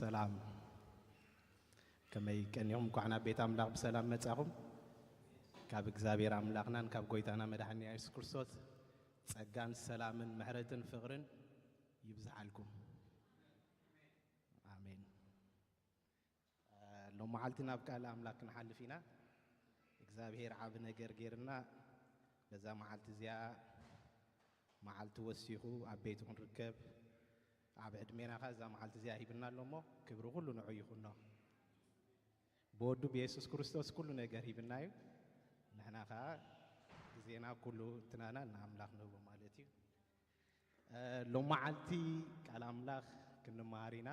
ሰላም፣ ከመይ ቀኒኹም? እንኳዕ ናብ ቤት ኣምላኽ ብሰላም መጻኹም። ካብ እግዚኣብሔር ኣምላኽናን ካብ ጎይታና መድሓኒና የሱስ ክርስቶስ ጸጋን ሰላምን ምሕረትን ፍቕርን ይብዝሓልኩም። ኣሜን። ሎመዓልቲ ናብ ቃል ኣምላኽ ክንሓልፍ ኢና። እግዚኣብሔር ዓቢ ነገር ጌርና በዛ መዓልቲ እዚኣ፣ መዓልቲ ወሲኹ ኣብ ቤቱ ክንርከብ ኣብ ዕድሜና ኸኣ እዛ መዓልቲ እዚኣ ሂብና ኣሎ እሞ፣ ክብሪ ኩሉ ንዑ ይኹኖ። ብወዱ ብየሱስ ክርስቶስ ኩሉ ነገር ሂብና እዩ። ንሕና ኸኣ ግዜና ኩሉ እንትናና ንኣምላኽ ንህቦ ማለት እዩ። እ፣ ሎመዓልቲ ቃል ኣምላኽ ክንመሃር ኢና።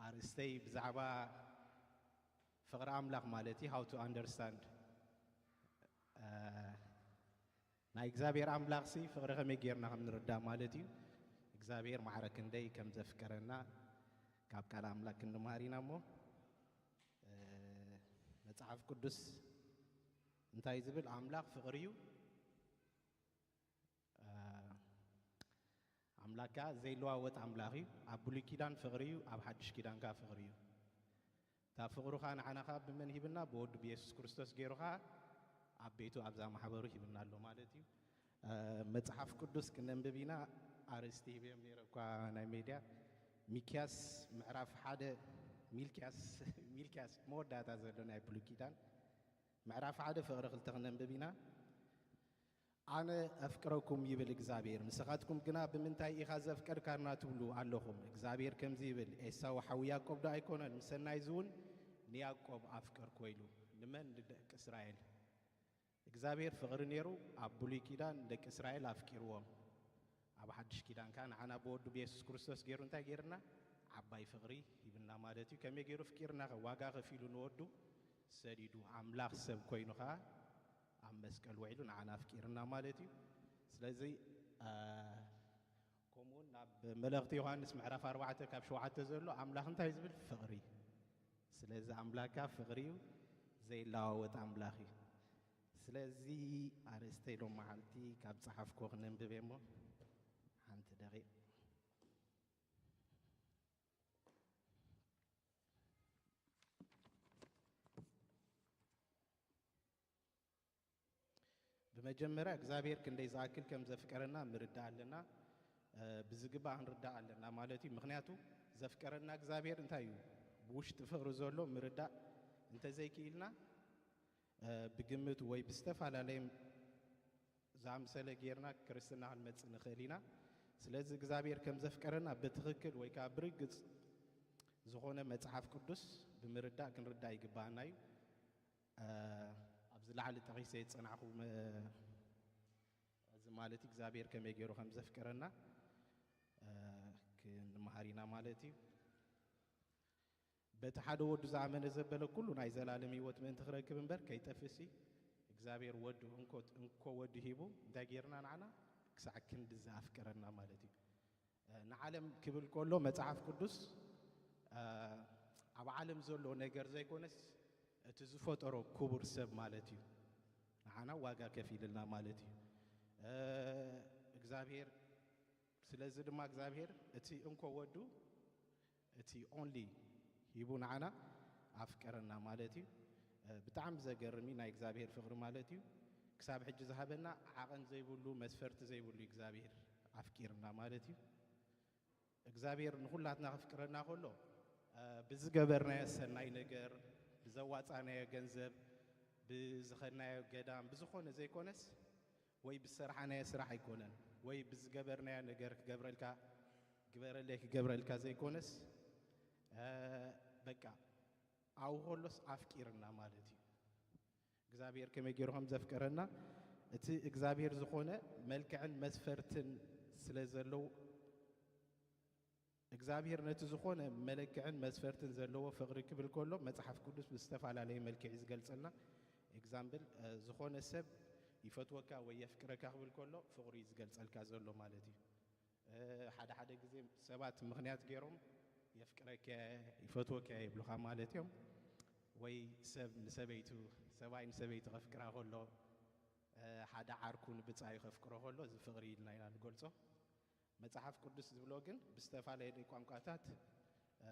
ኣርእስተይ ብዛዕባ ፍቕሪ ኣምላኽ ማለት እዩ፣ how to understand። እ፣ ናይ እግዚኣብሔር ኣምላኽሲ ፍቕሪ ከመይ ጌርና ከም ንርዳእ ማለት እዩ። እግዚኣብሔር ማዕረ ክንደይ ከም ዘፍቀረና ካብ ቃል ኣምላኽ ክንመሃር ኢና እሞ፣ እ፣ መጽሓፍ ቅዱስ እንታይ ዝብል? ኣምላኽ ፍቕሪ እዩ። እ፣ ኣምላኽ ከኣ ዘይለዋወጥ ኣምላኽ እዩ። ኣብ ብሉይ ኪዳን ፍቕሪ እዩ፣ ኣብ ሓድሽ ኪዳን ከኣ ፍቕሪ እዩ። እታ ፍቕሩ ኸኣ ንዓና ኸኣ ብመን ሂብና? ብወዱ ብየሱስ ክርስቶስ ገይሩ ኸኣ ኣብ ቤቱ ኣብዛ ማሕበሩ ሂብና ኣሎ ማለት እዩ። እ፣ መጽሓፍ ቅዱስ ክነንብብ ኢና። ኣርእስቲ ሂበዮም ነይረ እኳ ናይ ሜድያ። ሚክያስ ምዕራፍ ሓደ፣ ሚልክያስ፣ ሚልክያስ መወዳእታ ዘሎ ናይ ብሉይ ኪዳን ምዕራፍ ሓደ ፍቕሪ ክልተ ክነንብብ ኢና። ኣነ ኣፍቅረኩም ይብል እግዚኣብሔር፣ ንስኻትኩም ግና ብምንታይ ኢኻ ዘፍቀርካና ትብሉ ኣለኹም። እግዚኣብሔር ከምዚ ይብል፣ ኤሳው ሓው ያዕቆብ ዶ ኣይኮነን? ምሰናይዚ እውን ንያዕቆብ ኣፍቀርኮ ኢሉ። ንመን? ንደቂ እስራኤል። እግዚኣብሔር ፍቕሪ ነይሩ፣ ኣብ ብሉይ ኪዳን ንደቂ እስራኤል ኣፍቂርዎም። ኣብ ሓድሽ ኪዳን ከኣ ንዓና ብወዱ ብየሱስ ክርስቶስ ገይሩ እንታይ ገይርና? ዓባይ ፍቕሪ ሂብና ማለት እዩ። ከመይ ገይሩ ኣፍቂርና? ዋጋ ከፊሉ ንወዱ ሰዲዱ፣ ኣምላኽ ሰብ ኮይኑ ኸኣ ኣብ መስቀል ውዒሉ ንዓና ኣፍቂርና ማለት እዩ። ስለዚ፣ እ፣ ከምኡውን ናብ መልእኽቲ ዮሃንስ ምዕራፍ ኣርባዕተ ካብ ሸውዓተ ዘሎ ኣምላኽ እንታይ ዝብል? ፍቕሪ። ስለዚ ኣምላኽካ ፍቕሪ እዩ፣ ዘይለዋወጥ ኣምላኽ እዩ። ስለዚ ኣርእስተይ ሎም መዓልቲ ካብ ጸሓፍኮ ክነንብብ እየ እሞ ሓንቲ ደቂቕ። ብመጀመርያ እግዚኣብሔር ክንደይ ዝኣክል ከም ዘፍቀረና ምርዳእ ኣለና። እ፣ ብዝግባእ ክንርዳእ ኣለና ማለት እዩ። ምኽንያቱ ዘፍቀረና እግዚኣብሔር እንታይ እዩ? ብውሽጢ ፍቕሪ ዘሎ ምርዳእ እንተዘይክኢልና፣ እ፣ ብግምት ወይ ብዝተፈላለየ ዝኣምሰለ ጌርና ክርስትና ክንመጽእ ንኽእል ኢና። ስለዚ እግዚኣብሔር ከም ዘፍቀረና ብትኽክል ወይ ከኣ ብርግጽ ዝኾነ መጽሓፍ ቅዱስ ብምርዳእ ክንርዳእ ይግባኣና እዩ። እ፣ ኣብዚ ላዕሊ ጠቒሰ ዝጸናሕኩ መ-፣ እዚ ማለት እግዚኣብሔር ከመይ ገይሩ ከም ዘፍቀረና፣ እ፣ ክንመሃር ኢና ማለት እዩ። በቲ ሓደ ወዱ ዝኣመነ ዘበለ ኩሉ ናይ ዘላለም ህይወት ምእንቲ ክረክብ እምበር ከይጠፍእሲ፣ እግዚኣብሔር ወዱ እንኮ፣ እንኮ ወዱ ሂቡ እንታይ ገይርና ንዓና? ክሳዕ ክንዲ ዝኣፍቀረና ማለት እዩ። እ፣ ንዓለም ክብል ከሎ መጽሓፍ ቅዱስ፣ እ፣ ኣብ ዓለም ዘሎ ነገር ዘይኮነስ እቲ ዝፈጠሮ ክቡር ሰብ ማለት እዩ። ንዓና ዋጋ ከፊልልና ማለት እዩ። እ፣ እግዚኣብሔር፣ ስለዚ ድማ እግዚኣብሔር እቲ እንኮ ወዱ፣ እቲ ኦንሊ ሂቡ ንዓና ኣፍቀረና ማለት እዩ። እ፣ ብጣዕሚ ዘገርም እዩ ናይ እግዚኣብሔር ፍቕሪ ማለት እዩ። ክሳብ ሕጂ ዝሃበና ዓቐን ዘይብሉ፣ መስፈርቲ ዘይብሉ እግዚኣብሔር ኣፍቂርና ማለት እዩ። እግዚኣብሔር ንኹላትና ከፍቅረና ከሎ፣ እ፣ ብዝገበርናዮ ሰናይ ነገር፣ ብዘዋጻናዮ ገንዘብ፣ ብዝኸድናዮ ገዳም፣ ብዝኾነ ዘይኮነስ፣ ወይ ብዝሰራሕናዮ ስራሕ ኣይኮነን፣ ወይ ብዝገበርናዮ ነገር ክገብረልካ፣ ግበረለይ ክገብረልካ ዘይኮነስ፣ እ፣ በቃ ኣብኡ ከሎስ ኣፍቂርና ማለት እዩ። እግዚኣብሔር ከመይ ገይሩ ከም ዘፍቀረና፣ እቲ እግዚኣብሔር ዝኾነ መልክዕን መስፈርትን ስለ ዘለዉ፣ እግዚኣብሔር ነቲ ዝኾነ መለክዕን መስፈርትን ዘለዎ ፍቕሪ ክብል ከሎ፣ መጽሓፍ ቅዱስ ብዝተፈላለየ መልክዕ እዩ ዝገልጸልና። ኤግዛምፕል፣ እ፣ ዝኾነ ሰብ ይፈትወካ ወይ የፍቅረካ ክብል ከሎ፣ ፍቕሪ እዩ ዝገልጸልካ ዘሎ ማለት እዩ። እ፣ ሓደ ሓደ ግዜ ሰባት ምኽንያት ገይሮም፣ "የፍቅረካ፣ ይፈትወካ" ይብሉኻ ማለት እዮም። ወይ ሰብ ንሰበይቱ፣ ሰብኣይ ንሰበይቱ ከፍቅራ ከሎ፣ እ፣ ሓደ ዓርኩ ንብጻዩ ከፍቅሮ ከሎ፣ እዚ ፍቕሪ ኢልና ኢና ንገልጾ። መጽሓፍ ቅዱስ ዝብሎ ግን ብዝተፈላለየ ቋንቋታት፣ እ፣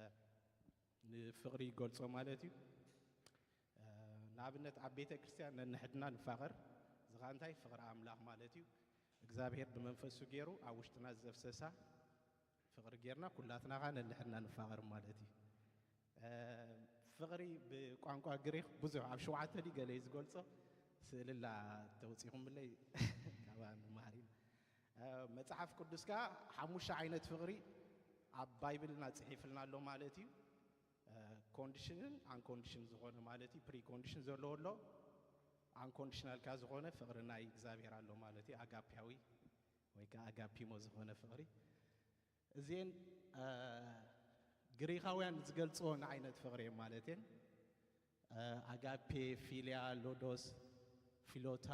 ንፍቕሪ ይገልጾ ማለት እዩ። ንኣብነት ኣብ ቤተ ክርስቲያን ነንሕድና ንፋቐር፣ እዚ ኸኣ እንታይ? ፍቕሪ ኣምላኽ ማለት እዩ። እግዚኣብሔር ብመንፈሱ ገይሩ ኣብ ውሽጥና ዘፍሰሳ ፍቕሪ ጌርና ኩላትና ኸኣ ነንሕድና ንፋቐር ማለት እዩ። ፍቕሪ ብቋንቋ ግሪኽ ብዙሕ ኣብ ሸውዓተ ድዩ ገለ እዩ ዝገልጾ፣ ስእልላ ተውጺኹምለይ ካብኣ ንመሃር ኢና። መጽሓፍ ቅዱስ ከኣ ሓሙሽተ ዓይነት ፍቕሪ ኣብ ባይብልና ጽሒፍልና ኣሎ ማለት እዩ። ኮንዲሽንን ኣንኮንዲሽን ዝኾነ ማለት እዩ። ፕሪኮንዲሽን ዘለዎ ኣሎ፣ ኣንኮንዲሽናል ከኣ ዝኾነ ፍቕሪ ናይ እግዚኣብሔር ኣሎ ማለት እዩ። ኣጋፕያዊ ወይ ከኣ ኣጋፒሞ ዝኾነ ፍቕሪ። እዚኤን ግሪኻውያን ዝገልጽዎ ዓይነት ፍቕሪ እየን ማለት እየን። ኣጋፔ፣ ፊልያ፣ ሎዶስ፣ ፊሎታ፣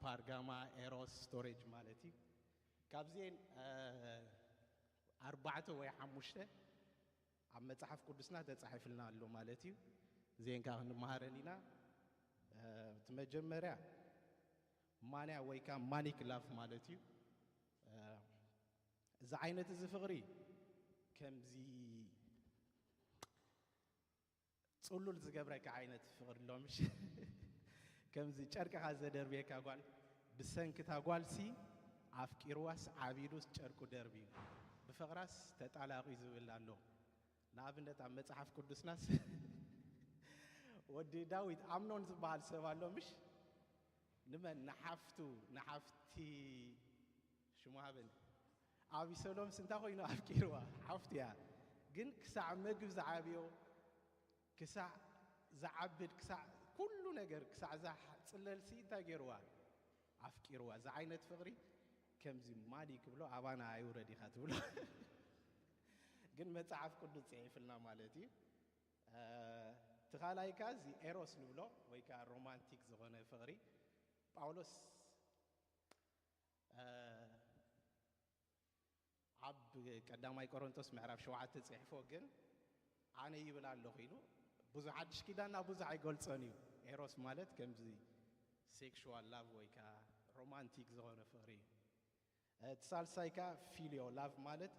ፓርጋማ፣ ኤሮስ፣ ስቶሬጅ ማለት እዩ። ካብዚኤን ኣርባዕተ ወይ ሓሙሽተ ኣብ መጽሓፍ ቅዱስና ተጻሒፍልና ኣሎ ማለት እዩ። እዚኤን ከኣ ክንመሃረን ኢና። እቲ መጀመርያ ማንያ ወይ ከኣ ማኒክ ላቭ ማለት እዩ። እዚ ዓይነት እዚ ፍቕሪ ከምዚ ጽሉል ዝገብረካ ዓይነት ፍቕሪ ኣሎ ምሽ? ከምዚ ጨርቅኻ ዘደርብየካ ጓል፣ ብሰንኪ እታ ጓልሲ ኣፍቂርዋስ ዓቢዱስ ጨርቁ ደርብዩ፣ ብፍቕራስ ተጣላቒ ዝብል ኣሎ። ንኣብነት ኣብ መጽሓፍ ቅዱስናስ ወዲ ዳዊት ኣምኖን ዝበሃል ሰብ ኣሎ ምሽ? ንመን? ንሓፍቱ፣ ንሓፍቲ ሽሙ ሃበኒ። ኣቢሰሎምስ እንታይ ኮይኑ ኣፍቂርዋ? ሓፍቱ እያ። ግን ክሳዕ መግቢ ዝዓብዮ፣ ክሳዕ ዝዓብድ፣ ክሳዕ ኩሉ ነገር፣ ክሳዕ ዝጽለልሲ እንታይ ገይርዋ? ኣፍቂርዋ። እዚ ዓይነት ፍቕሪ ከምዚ ማኒ ክብሎ ኣባና ኣይውረድ ኢኻ ትብሎ። ግን መጽሓፍ ቅዱስ ጽሒፍልና ማለት እዩ። እቲ ካልኣይ ከኣ እዚ ኤሮስ ንብሎ ወይ ከኣ ሮማንቲክ ዝኾነ ፍቕሪ ጳውሎስ ኣብ ቀዳማይ ቆሮንቶስ ምዕራፍ ሸውዓተ ጽሒፎ፣ ግን ኣነ ይብል ኣለኹ ኢሉ ብዙሕ ሓድሽ ኪዳንና ብዙሕ ኣይገልጾን እዩ። ኤሮስ ማለት ከምዚ ሴክሹዋል ላቭ ወይ ከኣ ሮማንቲክ ዝኾነ ፍቕሪ እዩ። እቲ ሳልሳይ ከኣ ፊልዮ ላቭ ማለት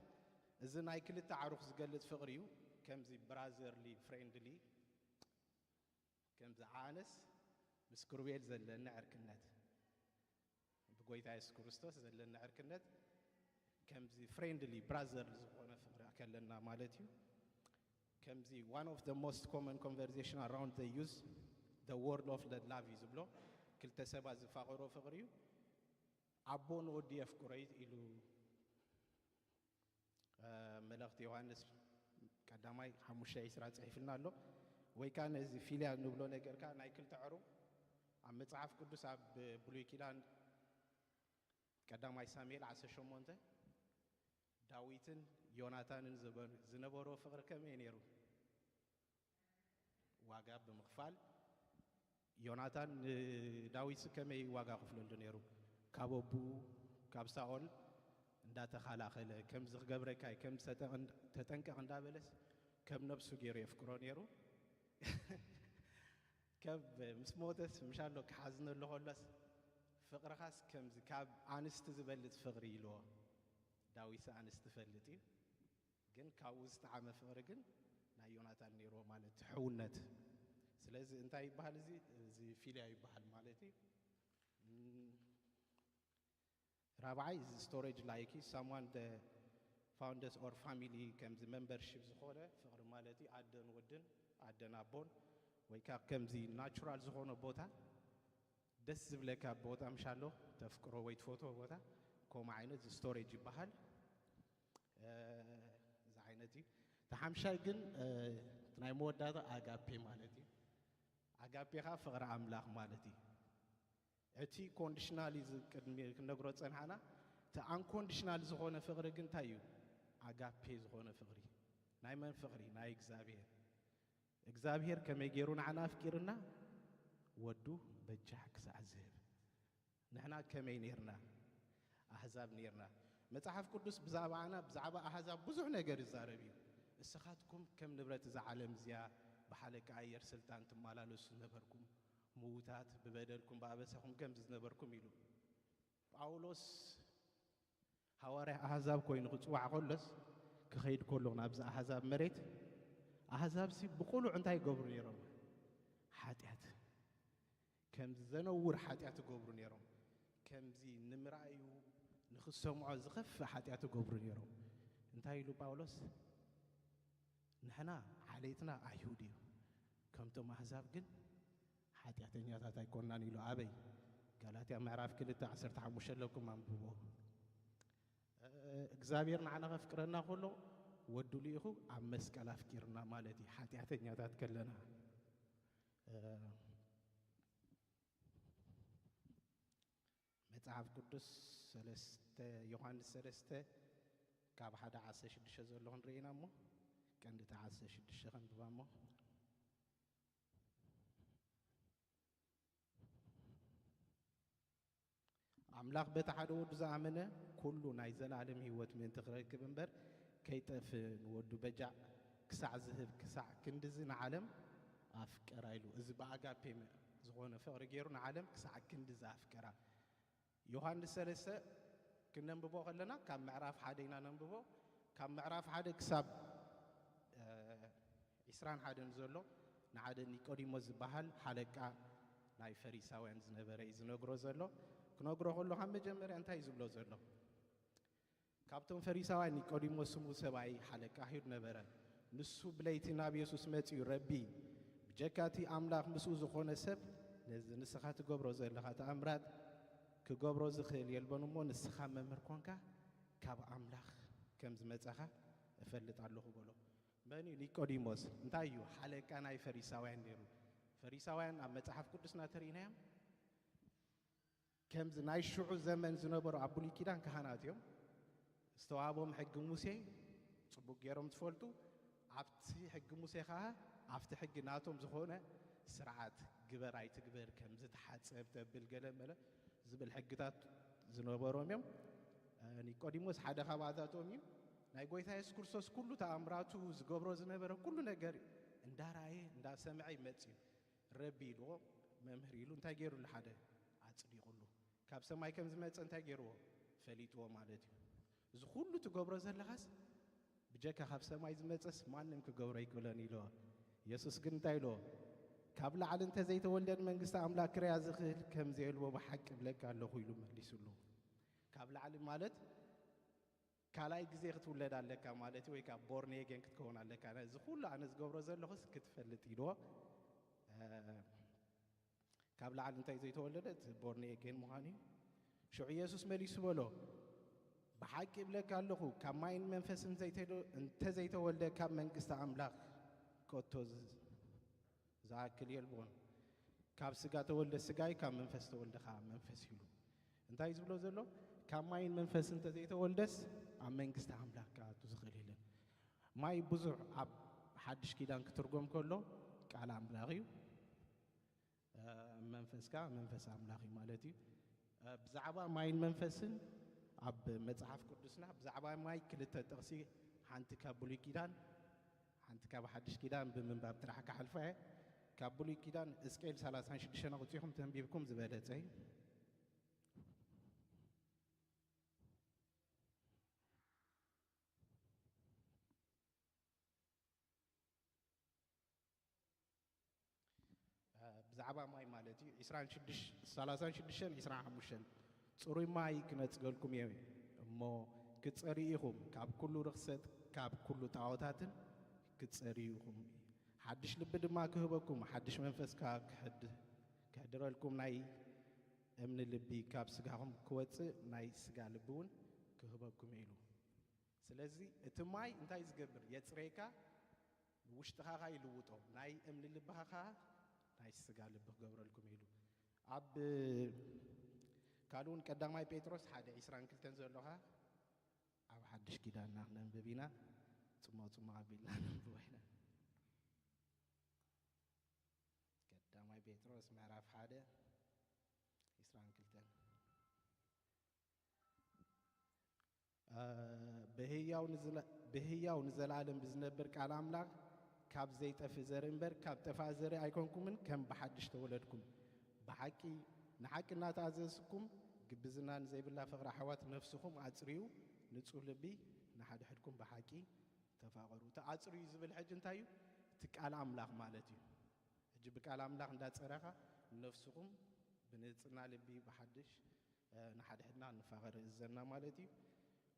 እዚ ናይ ክልተ ዓሩኽ ዝገልጽ ፍቕሪ እዩ። ከምዚ ብራዘርሊ ፍሬንድሊ፣ ከምዚ ኣነስ ምስ ክሩቤል ዘለኒ ዕርክነት፣ ብጎይታ የሱስ ክርስቶስ ዘለኒ ዕርክነት ከምዚ ፍሬንድሊ ብራዘር ዝኾነ ፍቕሪ ከለና ማለት እዩ። ከምዚ one of the most common conversation around the youth, the world of the love እዩ ዝብሎ። ክልተ ሰባት ዝፋቐሮ ፍቕሪ እዩ። ኣቦ ንወዱ የፍቅሮ እዩ ኢሉ መልእኽቲ ዮሃንስ ቀዳማይ ሓሙሽተ ዕስራ ጽሒፍልና ኣሎ። ወይ ከኣ ነዚ ፊልያ ንብሎ ነገር ከኣ ናይ ክልተ ዕሩቕ ኣብ መጽሓፍ ቅዱስ ኣብ ብሉይ ኪዳን ቀዳማይ ሳሙኤል ዓሰርተ ሸሞንተ ዳዊትን ዮናታንን ዝበ-፣ ዝነበሮ ፍቕሪ ከመይ ነይሩ? ዋጋ ብምኽፋል ዮናታን ንዳዊት ከመይ ዋጋ ከፍለሉ ነይሩ? ካብ ኣቡኡ ካብ ሳኦል እንዳተኸላኸለ፣ ከምዚ ክገብረካ እዩ፣ ከምዚ ተጠንቀቕ እንዳበለስ ከም ነብሱ ገይሩ የፍቅሮ ነይሩ። ከም ምስ ሞተስ ምሻሎ ክሓዝነሉ ከሎስ ፍቕርኻስ ከምዚ ካብ ኣንስቲ ዝበልጽ ፍቕሪ ኢልዎ። ዳዊት ኣንስቲ ፈልጥ እዩ። ግን ካብኡ ዝጠዓመ ፍቕሪ ግን ናይ ዮናታን ነይርዎ ማለት እቲ ሕውነት። ስለዚ እንታይ ይበሃል እዚ? እዚ ፊልያ ይበሃል ማለት እዩ። እም፣ ራብዓይ እዚ ስቶሬጅ ላይክ እዩ። Someone the founders or family ከምዚ ሜምበርሺፕ ዝኾነ ፍቕሪ ማለት እዩ። ኣደን ወድን፣ ኣደን ኣቦን፣ ወይ ከዓ ከምዚ ናቹራል ዝኾነ ቦታ ደስ ዝብለካ ቦታ ምሻሎ ተፍቅሮ ወይ ትፈትዎ ቦታ ከምኡ ዓይነት ስቶሬጅ ይበሃል። እዚ ዓይነት እዩ። እቲ ሓምሻይ ግን እቲ ናይ መወዳእታ ኣጋፔ ማለት እዩ። ኣጋፔ ከዓ ፍቕሪ ኣምላኽ ማለት እዩ። እቲ ኮንዲሽናል እዩ ቅድሚ ክንነግሮ ዝፀንሓና። እቲ ኣንኮንዲሽናል ዝኾነ ፍቕሪ ግን እንታይ እዩ? ኣጋፔ ዝኾነ ፍቕሪ። ናይ መን ፍቕሪ? ናይ እግዚኣብሔር። እግዚኣብሔር ከመይ ገይሩ ንዓና ኣፍቂርና? ወዱ በጃ ክሳዕ ዝህብ። ንሕና ከመይ ኔርና? ኣህዛብ ኔርና። መጽሓፍ ቅዱስ ብዛዕባና፣ ብዛዕባ ኣህዛብ ብዙሕ ነገር ይዛረብ እዩ። "እስኻትኩም ከም ንብረት እዛ ዓለም እዚኣ ብሓለቃ ኣየር ስልጣን ትመላለሱ ዝነበርኩም፣ ምዉታት፣ ብበደልኩም ብኣበሳኹም ከምዚ ዝነበርኩም" ኢሉ። ጳውሎስ ሃዋርያ ኣህዛብ ኮይኑ ክጽዋዕ ከሎስ፣ ክኸይድ ከሎ ናብዚ ኣህዛብ መሬት፣ ኣህዛብሲ ብቕሉዕ እንታይ ይገብሩ ነይሮም? ሓጢኣት። ከምዚ ዘነውር ሓጢኣት ይገብሩ ነይሮም። ከምዚ ንምርኣዩ፣ ንኽሰምዖ ዝኸፍእ ሓጢኣት ይገብሩ ነይሮም። እንታይ ኢሉ ጳውሎስ? ንሕና ዓሌትና ኣይሁድ እዩ፣ ከምቶም ኣህዛብ ግን ሓጢኣተኛታት ኣይኮናን ኢሉ። ኣበይ? ጋላትያ ምዕራፍ ክልተ ዓሰርተ ሓሙሽተ ኣለኩም፣ ኣንብቦ። እግዚኣብሔር ንዓና ከፍቅረና ከሎ ወዱ ልኢኹ ኣብ መስቀል ኣፍቂርና ማለት እዩ፣ ሓጢኣተኛታት ከለና። መጽሓፍ ቅዱስ ሰለስተ፣ ዮሃንስ ሰለስተ ካብ ሓደ ዓሰርተ ሽዱሽተ ዘሎ ክንርኢ ኢና እሞ፣ ቀንዲ እቲ ዓሰርተ ሽዱሽተ ከንብባ እሞ። ኣምላኽ በቲ ሓደ ወዱ ዝኣመነ ኩሉ ናይ ዘላለም ህይወት ምእንቲ ክረክብ እምበር ከይጠፍእ ንወዱ በጃዕ ክሳዕ ዝህብ ክሳዕ ክንድዚ ንዓለም ኣፍቀራ ኢሉ። እዚ ብኣጋፔ ዝኾነ ፍቕሪ ገይሩ ንዓለም ክሳዕ ክንድዚ ኣፍቀራ። ዮሃንስ ሰለስተ ክነንብቦ ከለና ካብ ምዕራፍ ሓደ ኢና ነንብቦ። ካብ ምዕራፍ ሓደ ክሳብ ዒስራን ሓደን ዘሎ ንሓደ ኒቆዲሞስ ዝበሃል ሓለቃ ናይ ፈሪሳውያን ዝነበረ እዩ ዝነግሮ ዘሎ። ክነግሮ ከሎ ካብ መጀመርያ እንታይ እዩ ዝብሎ ዘሎ? ካብቶም ፈሪሳውያን ኒቆዲሞስ ስሙ ሰብኣይ ሓለቃ ኣይሁድ ነበረ። ንሱ ብለይቲ ናብ የሱስ መጺኡ፣ "ረቢ፣ ብጀካ እቲ ኣምላኽ ምስኡ ዝኾነ ሰብ ነዚ ንስኻ ትገብሮ ዘለኻ ተኣምራት ክገብሮ ዝኽእል የልቦን እሞ ንስኻ መምህር ኮንካ ካብ ኣምላኽ ከም ዝመጻኻ እፈልጥ ኣለኹ" በሎ። መን እዩ ኒቆዲሞስ? እንታይ እዩ? ሓለቃ ናይ ፈሪሳውያን ነይሩ። ፈሪሳውያን ኣብ መጽሓፍ ቅዱስና ተርኢናዮም። ከምዚ ናይ ሽዑ ዘመን ዝነበሩ ኣብ ብሉይ ኪዳን ካህናት እዮም። ዝተዋህቦም ሕጊ ሙሴ ጽቡቅ ገይሮም ትፈልጡ። ኣብቲ ሕጊ ሙሴ ከኣ ኣብቲ ሕጊ ናቶም ዝኾነ ስርዓት ግበር ኣይትግበር፣ ከምዚ ተሓጸብ ተብል ገለ መለ ዝብል ሕግታት ዝነበሮም እዮም። ኒቆዲሞስ ሓደ ካብኣታቶም እዩ። ናይ ጎይታ የሱስ ክርስቶስ ኩሉ ተኣምራቱ ዝገብሮ ዝነበረ ኩሉ ነገር እንዳረኣየ እንዳሰምዐ ይመጽእ እዩ። ረቢ ኢልዎ፣ መምህር ኢሉ እንታይ ገይሩሉ? ሓደ ኣጽዲቑሉ። ካብ ሰማይ ከም ዝመጸ እንታይ ገይርዎ? ፈሊጥዎ ማለት እዩ። እዚ ኩሉ ትገብሮ ዘለኻስ ብጀካ ካብ ሰማይ ዝመጸስ ማንም ክገብሮ ኣይክእሎን ኢልዎ። የሱስ ግን እንታይ ኢልዎ? ካብ ላዕሊ እንተዘይተወልደ ንመንግስቲ ኣምላኽ ክርያ ዝኽእል ከም ዘየልቦ ብሓቂ እብለካ ኣለኹ ኢሉ መሊሱሉ። ካብ ላዕሊ ማለት ካልኣይ ግዜ ክትውለድ ኣለካ ማለት እዩ፣ ወይ ከዓ ቦርን ኤጌን ክትከውን ኣለካ። እዚ ኩሉ ኣነ ዝገብሮ ዘለኹስ ክትፈልጥ ኢልዎ። እ፣ ካብ ላዕሊ እንታይ ዘይተወለደ? እቲ ቦርን ኤጌን ምዃኑ እዩ። ሽዑ ኢየሱስ መሊሱ በሎ፣ "ብሓቂ እብለካ ኣለኹ፣ ካብ ማይን መንፈስን ዘይተዶ-፣ እንተዘይተወልደ ካብ መንግስቲ ኣምላኽ ከቶ ዝ-፣ ዝኣክል የልቦን። ካብ ስጋ ተወልደ ስጋ እዩ፣ ካብ መንፈስ ተወልደ ከዓ መንፈስ" ኢሉ። እንታይ እዩ ዝብሎ ዘሎ? ካብ ማይን መንፈስ እንተዘይተወልደስ ኣብ መንግስቲ ኣምላኽ ክኣቱ ዝኽእል የለን። ማይ ብዙሕ ኣብ ሓድሽ ኪዳን ክትርጎም ከሎ ቃል ኣምላኽ እዩ። እ፣ መንፈስ ከዓ መንፈስ ኣምላኽ እዩ ማለት እዩ። እ፣ ብዛዕባ ማይን መንፈስን ኣብ መጽሓፍ ቅዱስና ብዛዕባ ማይ ክልተ ጥቕሲ፣ ሓንቲ ካብ ብሉይ ኪዳን፣ ሓንቲ ካብ ሓድሽ ኪዳን ብምንባብ ጥራሕ ክሓልፋ እየ። ካብ ብሉይ ኪዳን ሕዝቅኤል ሰላሳን ሽዱሽተን ኣውጺኹም ተንቢብኩም ዝበለጸ እዩ። ብዛዕባ ማይ ማለት እዩ። ዒስራን ሽዱሽተ፣ ሰላሳን ሽዱሽተን ዒስራን ሓሙሽተን፣ "ጽሩይ ማይ ክነጽገልኩም እየ እሞ ክትጸርዩ ኢኹም፣ ካብ ኩሉ ርኽሰት ካብ ኩሉ ጣዖታትን ክትጸርዩ ኢኹም። ሓድሽ ልቢ ድማ ክህበኩም፣ ሓድሽ መንፈስ ከኣ ክሕድ-፣ ክሕድረልኩም፣ ናይ እምኒ ልቢ ካብ ስጋኹም ክወጽእ ናይ ስጋ ልቢ እውን ክህበኩም" ኢሉ። ስለዚ እቲ ማይ እንታይ ዝገብር? የጽሬካ፣ ውሽጥኻ ኸኣ ይልውጦ፣ ናይ እምኒ ልብኻ ኸኣ ናይ ስጋ ልቢ ክገብረልኩም ኢሉ። ኣብ ካልእ እውን ቀዳማይ ጴጥሮስ ሓደ ዒስራን ክልተን ዘሎ ኸኣ ኣብ ሓድሽ ኪዳንና ክነንብብ ኢና። ጽሞቕ ጽሞቕ ኣቢልና ነንብቦ ኢና። ቀዳማይ ጴጥሮስ ምዕራፍ ሓደ ዒስራን ክልተን። እ፣ ብህያው ንዝለ-፣ ብህያው ንዘለኣለም ብዝነብር ቃል ኣምላኽ ካብ ዘይጠፍእ ዘርኢ እምበር ካብ ጠፋእ ዘርኢ ኣይኮንኩምን፣ ከም ብሓድሽ ተወለድኩም። ብሓቂ፣ ንሓቂ እናተኣዘዝኩም፣ ግብዝና ንዘይብላ ፍቕሪ ኣሕዋት ነፍስኹም ኣጽርዩ፣ ንጹህ ልቢ ንሓድሕድኩም ብሓቂ ተፋቐሩ። እቲ ኣጽርዩ ዝብል ሕጂ እንታይ እዩ? እቲ ቃል ኣምላኽ ማለት እዩ። ሕጂ ብቃል ኣምላኽ እንዳጸረኻ ነፍስኹም ብንጽና ልቢ ብሓድሽ፣ እ፣ ንሓድሕድና ንፋቐር እዘና ማለት እዩ።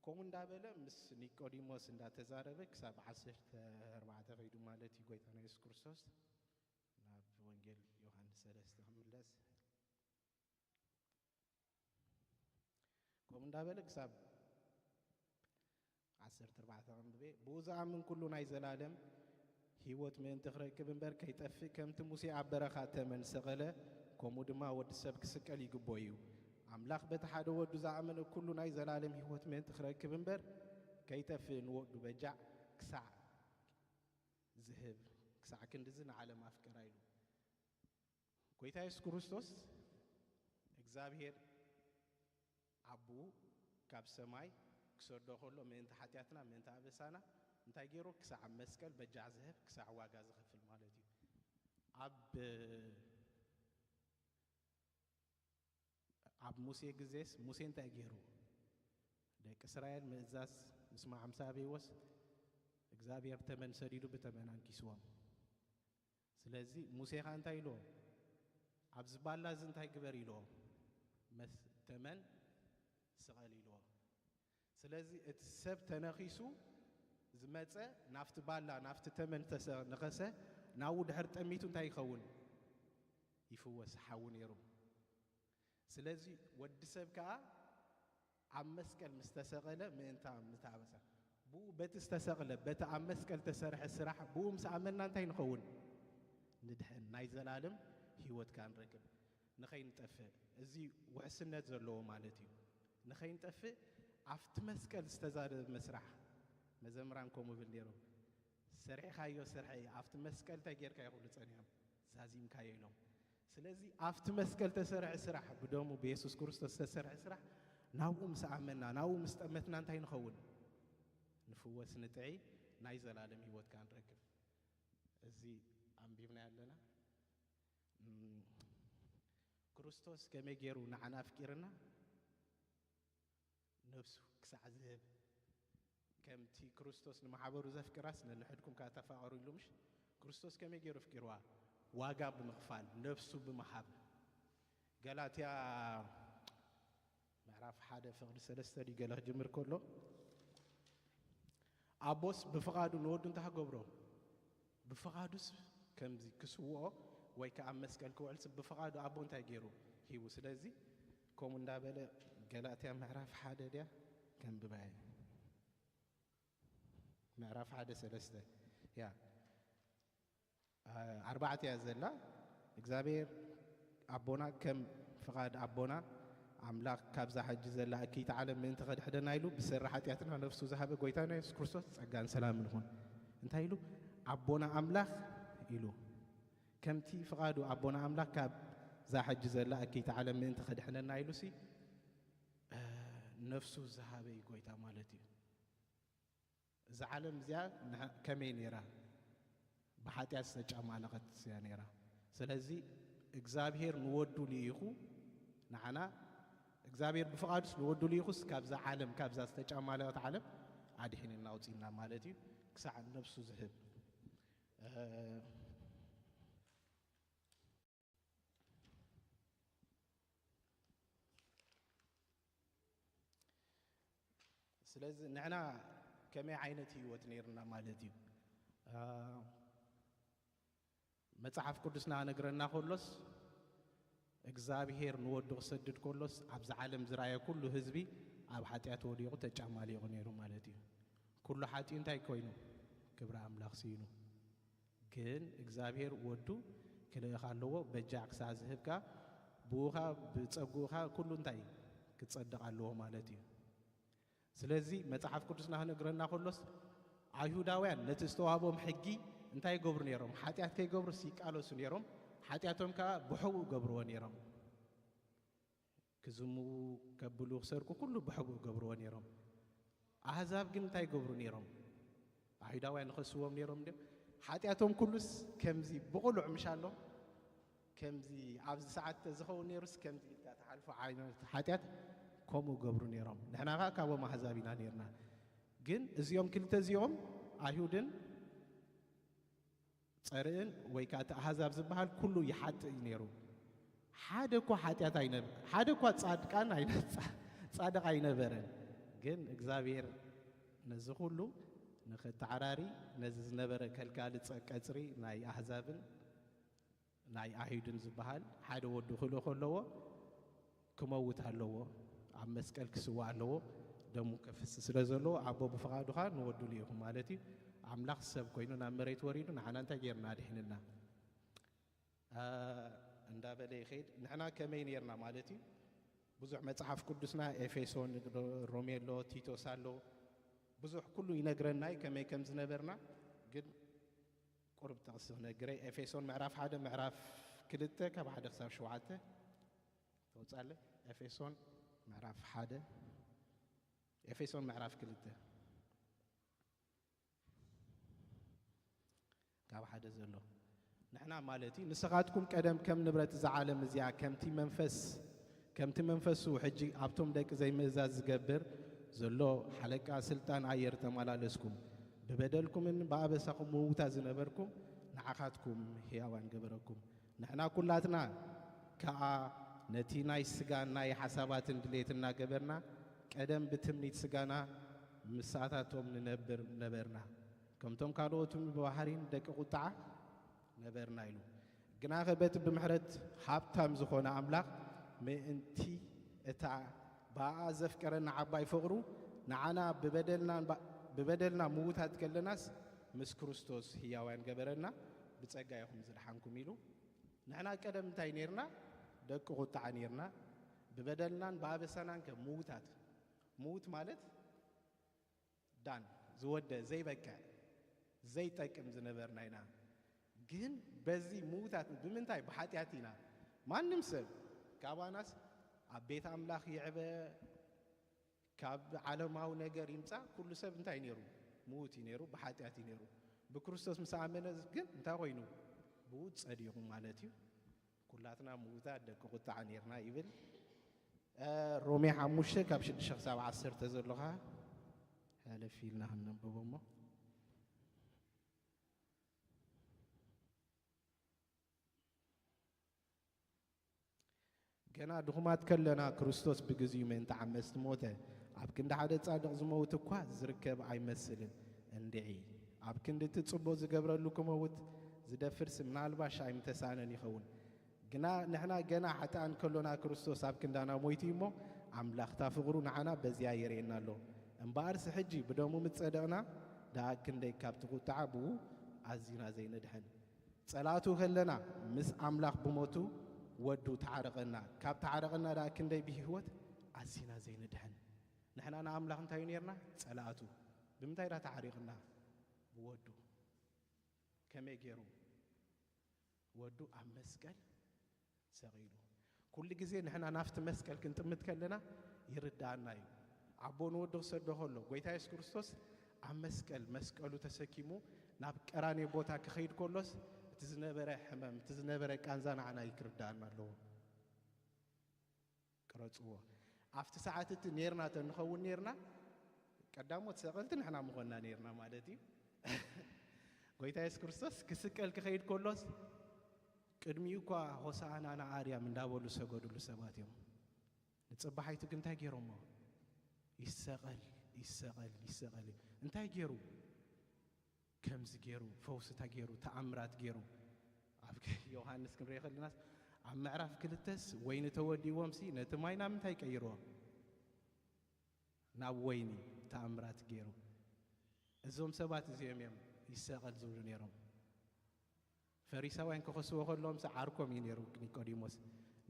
ከምኡ እንዳበለ ምስ ኒቆዲሞስ እንዳተዛረበ ክሳብ ዓሰርተ ኣርባዕተ ከይዱ ማለት እዩ። ጎይታና የሱስ ክርስቶስ ናብ ወንጌል ዮሃንስ ሰለስተ ክምለስ። ከምኡ እንዳበለ ክሳብ ዓሰርተ ኣርባዕተ ከንብቤ፣ ብኡ ዝኣምን ኩሉ ናይ ዘላለም ህይወት ምእንቲ ክረክብ እምበር ከይጠፍእ፣ ከምቲ ሙሴ ኣብ በረኻ ተመን ሰቐለ፣ ከምኡ ድማ ወዲ ሰብ ክስቀል ይግቦ እዩ። ኣምላኽ በቲ ሓደ ወዱ ዝኣመነ ኩሉ ናይ ዘላለም ህይወት ምእንቲ ክረክብ እምበር ከይጠፍእ ንወዱ በጃዕ ክሳዕ ዝህብ፣ ክሳዕ ክንድዚ ንዓለም ኣፍቀራ ኢሉ። ጎይታ የሱስ ክርስቶስ እግዚኣብሔር ኣቦኡ ካብ ሰማይ ክሰዶ ከሎ ምእንቲ ሓጢኣትና፣ ምእንቲ ኣበሳና እንታይ ገይሩ? ክሳዕ ኣብ መስቀል በጃዕ ዝህብ፣ ክሳዕ ዋጋ ዝኸፍል ማለት እዩ። ኣብ፣ ኣብ ሙሴ ግዜስ ሙሴ እንታይ ገይሩ? ደቂ እስራኤል ምእዛዝ ምስማዕ ምስ ኣበይዎስ እግዚኣብሔር ተመን ሰዲዱ ብተመን ኣንኪስዎም። ስለዚ ሙሴ ኸኣ እንታይ ኢልዎ? ኣብዚ ባላ እዚ እንታይ ግበር ኢልዎ? መስ-፣ ተመን ስቐል ኢልዎ። ስለዚ እቲ ሰብ ተነኺሱ ዝመጸ ናብቲ ባላ፣ ናብቲ ተመን ተሰ-፣ ነኸሰ፣ ናብኡ ድሕር ጠሚቱ እንታይ ይኸውን? ይፍወስ፣ ሓዊ ነይሩ። ስለዚ ወዲ ሰብ ከኣ ኣብ መስቀል ምስ ተሰቐለ ምእንታ ምታበሳ፣ ብኡ በቲ ዝተሰቕለ፣ በቲ ኣብ መስቀል ተሰርሐ ስራሕ፣ ብኡ ምስ ኣመንና እንታይ ንኸውን? ንድሕን፣ ናይ ዘላለም ህይወት ከኣ ንረክብ። ንኸይንጠፍእ፣ እዚ ውሕስነት ዘለዎ ማለት እዩ። ንኸይንጠፍእ ኣብቲ መስቀል ዝተዛዘመ ስራሕ፣ መዘምራን ከምኡ ይብል ነይሩ፣ "ሰሪሕኻዮ ስርሐይ፣ ኣብቲ መስቀል እንታይ ጌርካ?" ይብሉ ጸኒሖም፣ "ዛዚምካዮ" ኢሎም። ስለዚ ኣብቲ መስቀል ተሰርሐ ስራሕ፣ ብደሙ ብየሱስ ክርስቶስ ዝተሰርሐ ስራሕ፣ ናብኡ ምስ ኣመንና፣ ናብኡ ምስ ጠመትና እንታይ ንኸውን? ንፍወስ፣ ንጥዒ፣ ናይ ዘላለም ህይወት ከኣ ንረክብ። እዚ ኣንቢብና ኣለና። እም፣ ክርስቶስ ከመይ ገይሩ ንዓና ኣፍቂርና? ነብሱ ክሳዕ ዝህብ፣ ከምቲ ክርስቶስ ንማሕበሩ ዘፍቅራስ ነንሕድኩም ከኣ ተፋቐሩ ኢሉ፣ ምሽ? ክርስቶስ ከመይ ገይሩ ኣፍቂርዋ? ዋጋ ብምኽፋል፣ ነብሱ ብምሃብ። ገላትያ ምዕራፍ ሓደ ፍቕዲ ሰለስተ ድዩ ገለ ክጅምር ከሎ፣ ኣቦስ ብፍቓዱ ንወዱ እንታይ ክገብሮ? ብፍቓዱስ ከምዚ ክስውኦ ወይ ከኣ ኣብ መስቀል ክውዕልስ ብፍቓዱ ኣቦ እንታይ ገይሩ? ሂቡ። ስለዚ ከምኡ እንዳበለ ገላትያ ምዕራፍ ሓደ ድያ? ከንብባ እየ። ምዕራፍ ሓደ ሰለስተ እያ። ኣ-፣ ኣርባዕተ እያ ዘላ። እግዚኣብሔር ኣቦና ከም ፍቓድ ኣቦና ኣምላኽ ካብዛ ሕጂ ዘላ እክይቲ ዓለም ምእንቲ ከድሕነና ኢሉ ብሰሪ ሓጢኣትና ነፍሱ ዝሃበ ጎይታና የሱስ ክርስቶስ ጸጋን ሰላምን ይኹን። እንታይ ኢሉ? ኣቦና ኣምላኽ ኢሉ። ከምቲ ፍቓዱ ኣቦና ኣምላኽ ካብዛ ሕጂ ዘላ እክይቲ ዓለም ምእንቲ ከድሕነና ኢሉሲ፣ እ፣ ነፍሱ ዝሃበ እዩ ጎይታ ማለት እዩ። እዛ ዓለም እዚኣ ንሃ-፣ ከመይ ነይራ? ብሓጢኣት ዝተጫማለቐት እያ ነይራ። ስለዚ እግዚኣብሔር ንወዱ ልኢኹ ንዓና፣ እግዚኣብሔር ብፍቓዱስ ንወዱ ልኢኹስ ካብዛ ዓለም፣ ካብዛ ዝተጫማለቐት ዓለም ኣድሒንና ኣውፂእና ማለት እዩ። ክሳዕ ነብሱ ዝህብ፣ እ፣ ስለዚ ንሕና ከመይ ዓይነት ህይወት ነይርና ማለት እዩ? አ፣ መጽሓፍ ቅዱስና ክነግረና ከሎስ፣ እግዚኣብሔር ንወዱ ክሰድድ ከሎስ፣ ኣብዚ ዓለም ዝረኣየ ኩሉ ህዝቢ ኣብ ሓጢኣት ወዲቑ ተጫማሊቑ ነይሩ ማለት እዩ። ኩሉ ሓጢኡ እንታይ ኮይኑ? ክብሪ ኣምላኽ ስኢኑ። ግን እግዚኣብሔር ወዱ ክልእኽ ኣለዎ፣ በጃዕ ክሳዕ ዝህብ ከኣ ብኡ ከኣ ብጸግኡ ከኣ ኩሉ እንታይ ክጸድቕ ኣለዎ ማለት እዩ። ስለዚ መጽሓፍ ቅዱስና ክነግረና ከሎስ፣ ኣይሁዳውያን ነቲ ዝተዋህቦም ሕጊ እንታይ ይገብሩ ነይሮም? ሓጢኣት ከይገብሩስ ይቃለሱ ነይሮም። ሓጢኣቶም ከኣ ብሕቡእ ገብርዎ ነይሮም። ክዝምዉ፣ ከብሉ፣ ክሰርቁ፣ ኩሉ ብሕቡእ ገብርዎ ነይሮም። ኣህዛብ ግን እንታይ ይገብሩ ነይሮም? ኣይሁዳውያን ይኸስዎም ነይሮም ድዮም? ሓጢኣቶም ኩሉስ ከምዚ ብቕሉዕ ምሻሎም፣ ከምዚ ኣብዚ ሰዓት ተዝኸውን ነይሩስ ከምዚ ኢልካ ትሓልፎ ዓይነት ሓጢኣት ከምኡ ገብሩ ነይሮም። ንሕና ኸኣ ካብኦም ኣህዛብ ኢና ነይርና። ግን እዚኦም ክልተ እዚኦም ኣይሁድን ጸርእን ወይ ከኣ እቲ ኣህዛብ ዝበሃል ኩሉ ይሓጥእ እዩ ነይሩ። ሓደ እኳ ሓጢኣት ኣይነበ-፣ ሓደ እኳ ጻድቃን ኣይነ-፣ ጻድቕ ኣይነበረን። ግን እግዚኣብሔር ነዚ ኩሉ ንኸተዓራሪ፣ ነዚ ዝነበረ ከልካሊ ጸ-፣ ቀጽሪ ናይ ኣህዛብን ናይ ኣይሁድን ዝበሃል ሓደ ወዱ ክልእኾ ኣለዎ፣ ክመውት ኣለዎ፣ ኣብ መስቀል ክስዋእ ኣለዎ፣ ደሙ ከፍስ ስለ ዘለዎ ኣቦ ብፍቓዱ ኸኣ ንወዱ ልኢኹ ማለት እዩ። ኣምላኽ ሰብ ኮይኑ ናብ መሬት ወሪዱ ንዓና እንታይ ጌርና ድሒንና? ኣ፣ እንዳበለ ይኸይድ። ንሕና ከመይ ኔርና ማለት እዩ? ብዙሕ መጽሓፍ ቅዱስና ኤፌሶን፣ ሮሜ ኣሎ፣ ቲቶስ ኣሎ፣ ብዙሕ ኩሉ ይነግረና እዩ ከመይ ከም ዝነበርና። ግን ቁሩብ ጥቕሲ ክነግረ፣ ኤፌሶን ምዕራፍ ሓደ፣ ምዕራፍ ክልተ ካብ ሓደ ክሳብ ሸውዓተ ተውጻለ። ኤፌሶን ምዕራፍ ሓደ፣ ኤፌሶን ምዕራፍ ክልተ ካብ ሓደ ዘሎ። ንሕና ማለት እዩ፣ ንስኻትኩም ቀደም ከም ንብረት እዛ ዓለም እዚኣ፣ ከምቲ መንፈስ፣ ከምቲ መንፈሱ ሕጂ ኣብቶም ደቂ ዘይምእዛዝ ዝገብር ዘሎ ሓለቃ ስልጣን ኣየር ተመላለስኩም፣ ብበደልኩምን ብኣበሳኹም ምውታ ዝነበርኩም፣ ንዓኻትኩም ሕያዋን ገበረኩም። ንሕና ኩላትና ከኣ ነቲ ናይ ስጋን ናይ ሓሳባትን ድሌት እናገበርና፣ ቀደም ብትምኒት ስጋና ምሳታቶም ንነብር ነበርና። ከምቶም ካልኦትን ብባህሪን ደቂ ቁጥዓ ነበርና ኢሉ። ግናኸ በቲ ብምሕረት ሃብታም ዝኾነ ኣምላኽ፣ ምእንቲ እታ ብኣኣ ዘፍቀረና ዓባይ ፍቕሩ፣ ንዓና ብበደልና፣ ብበደልና ምዉታት ከለናስ፣ ምስ ክርስቶስ ህያዋን ገበረና፣ ብጸጋ ኢኹም ዝደሓንኩም ኢሉ። ንሕና ቀደም እንታይ ኔርና? ደቂ ቁጥዓ ኔርና። ብበደልናን ብኣበሳናን ከ ምዉታት። ምዉት ማለት ዳን፣ ዝወደ፣ ዘይበቅዕ፣ ዘይጠቅም ዝነበርና ኢና። ግን በዚ ምዉታት ብምንታይ? ብሓጢኣት ኢና። ማንም ሰብ ካባናስ ኣብ ቤት ኣምላኽ ይዕበ፣ ካብ ዓለማዊ ነገር ይምጻእ፣ ኩሉ ሰብ እንታይ ነይሩ? ምዉት እዩ ነይሩ፣ ብሓጢኣት እዩ ነይሩ። ብክርስቶስ ምስ ኣመነ ግን እንታይ ኮይኑ? ብኡ ጸዲቑ ማለት እዩ። ኩላትና ምዉታት ደቂ ቁጥዓ ነይርና ይብል። እ፣ ሮሜ ሓሙሽተ ካብ ሽዱሽተ ክሳብ ዓሰርተ ዘሎኻ ሓለፍ ኢልና ክንነብቦ እሞ። ገና ድኹማት ከለና ክርስቶስ ብግዚኡ ምእንቲ ዓመጽቲ ሞተ። ኣብ ክንዲ ሓደ ጻድቕ ዝመውት እኳ ዝርከብ ኣይመስልን እንድዒ፣ ኣብ ክንዲ እቲ ጽቡቕ ዝገብረሉ ክመውት ዝደፍርሲ ምናልባሽ ኣይምተሳእነን ይኸውን። ግና ንሕና ገና ሓጥኣን ከሎና ክርስቶስ ኣብ ክንዳና ሞይቱ እዩ እሞ፣ ኣምላኽ እታ ፍቕሩ ንዓና በዚኣ የርእየና ኣሎ። እምበኣርሲ ሕጂ ብደሙ ምስ ጸደቕና፣ ደኣ ክንደይ ካብቲ ቁጥዓ ብኡ ኣዚና ዘይንድሕን። ጸላእቱ ከለና ምስ ኣምላኽ ብሞቱ ወዱ ተዓረቐና። ካብ ተዓረቐና ደኣ ክንደይ ብህይወት ኣዚና ዘይንድሕን። ንሕና ንኣምላኽ እንታይ እዩ ኔርና? ጸላእቱ። ብምንታይ ደኣ ተዓሪቕና? ብወዱ። ከመይ ገይሩ? ወዱ ኣብ መስቀል ሰቒሉ። ኩሉ ግዜ ንሕና ናብቲ መስቀል ክንጥምት ከለና ይርድኣና እዩ። ኣቦ ንወዱ ክሰዶ ከሎ፣ ጎይታ የሱስ ክርስቶስ ኣብ መስቀል፣ መስቀሉ ተሰኪሙ ናብ ቀራንዮ ቦታ ክኸይድ ከሎስ፣ እቲ ዝነበረ ሕመም፣ እቲ ዝነበረ ቃንዛ ንዓና እዩ ክርድኣና ኣለዎ። ቅረጽዎ። ኣብቲ ሰዓት እቲ ኔርና ተንኸውን ኔርና፣ ቀዳሞት ሰቐልቲ ንሕና ምኾንና ኔርና ማለት እዩ። ጎይታ የሱስ ክርስቶስ ክስቀል ክኸይድ ከሎስ፣ ቅድሚኡ እኳ ሆሳዕና ንኣርያም እንዳበሉ ዝሰገዱሉ ሰባት እዮም። ንጽባሓይቱ ግን እንታይ ገይሮሞ? ይሰቐል፣ ይሰቐል፣ ይሰቐል እዩ። እንታይ ገይሩ? ከምዚ ገይሩ፣ ፈውስታ ገይሩ፣ ተኣምራት ገይሩ። ኣብ ዮሃንስ ክንሪኦ ከለናስ፣ ኣብ ምዕራፍ ክልተስ፣ ወይኒ ተወዲእዎምሲ፣ ነቲ ማይ ናብ ምንታይ ቀይርዎ? ናብ ወይኒ ተኣምራት ገይሩ። እዞም ሰባት እዚኦም እዮም ይሰቐል ዝብሉ ነይሮም። ፈሪሳውያን ክኸስዎ ከለዎም ዓርኮም እዩ ነይሩ ኒቆዲሞስ።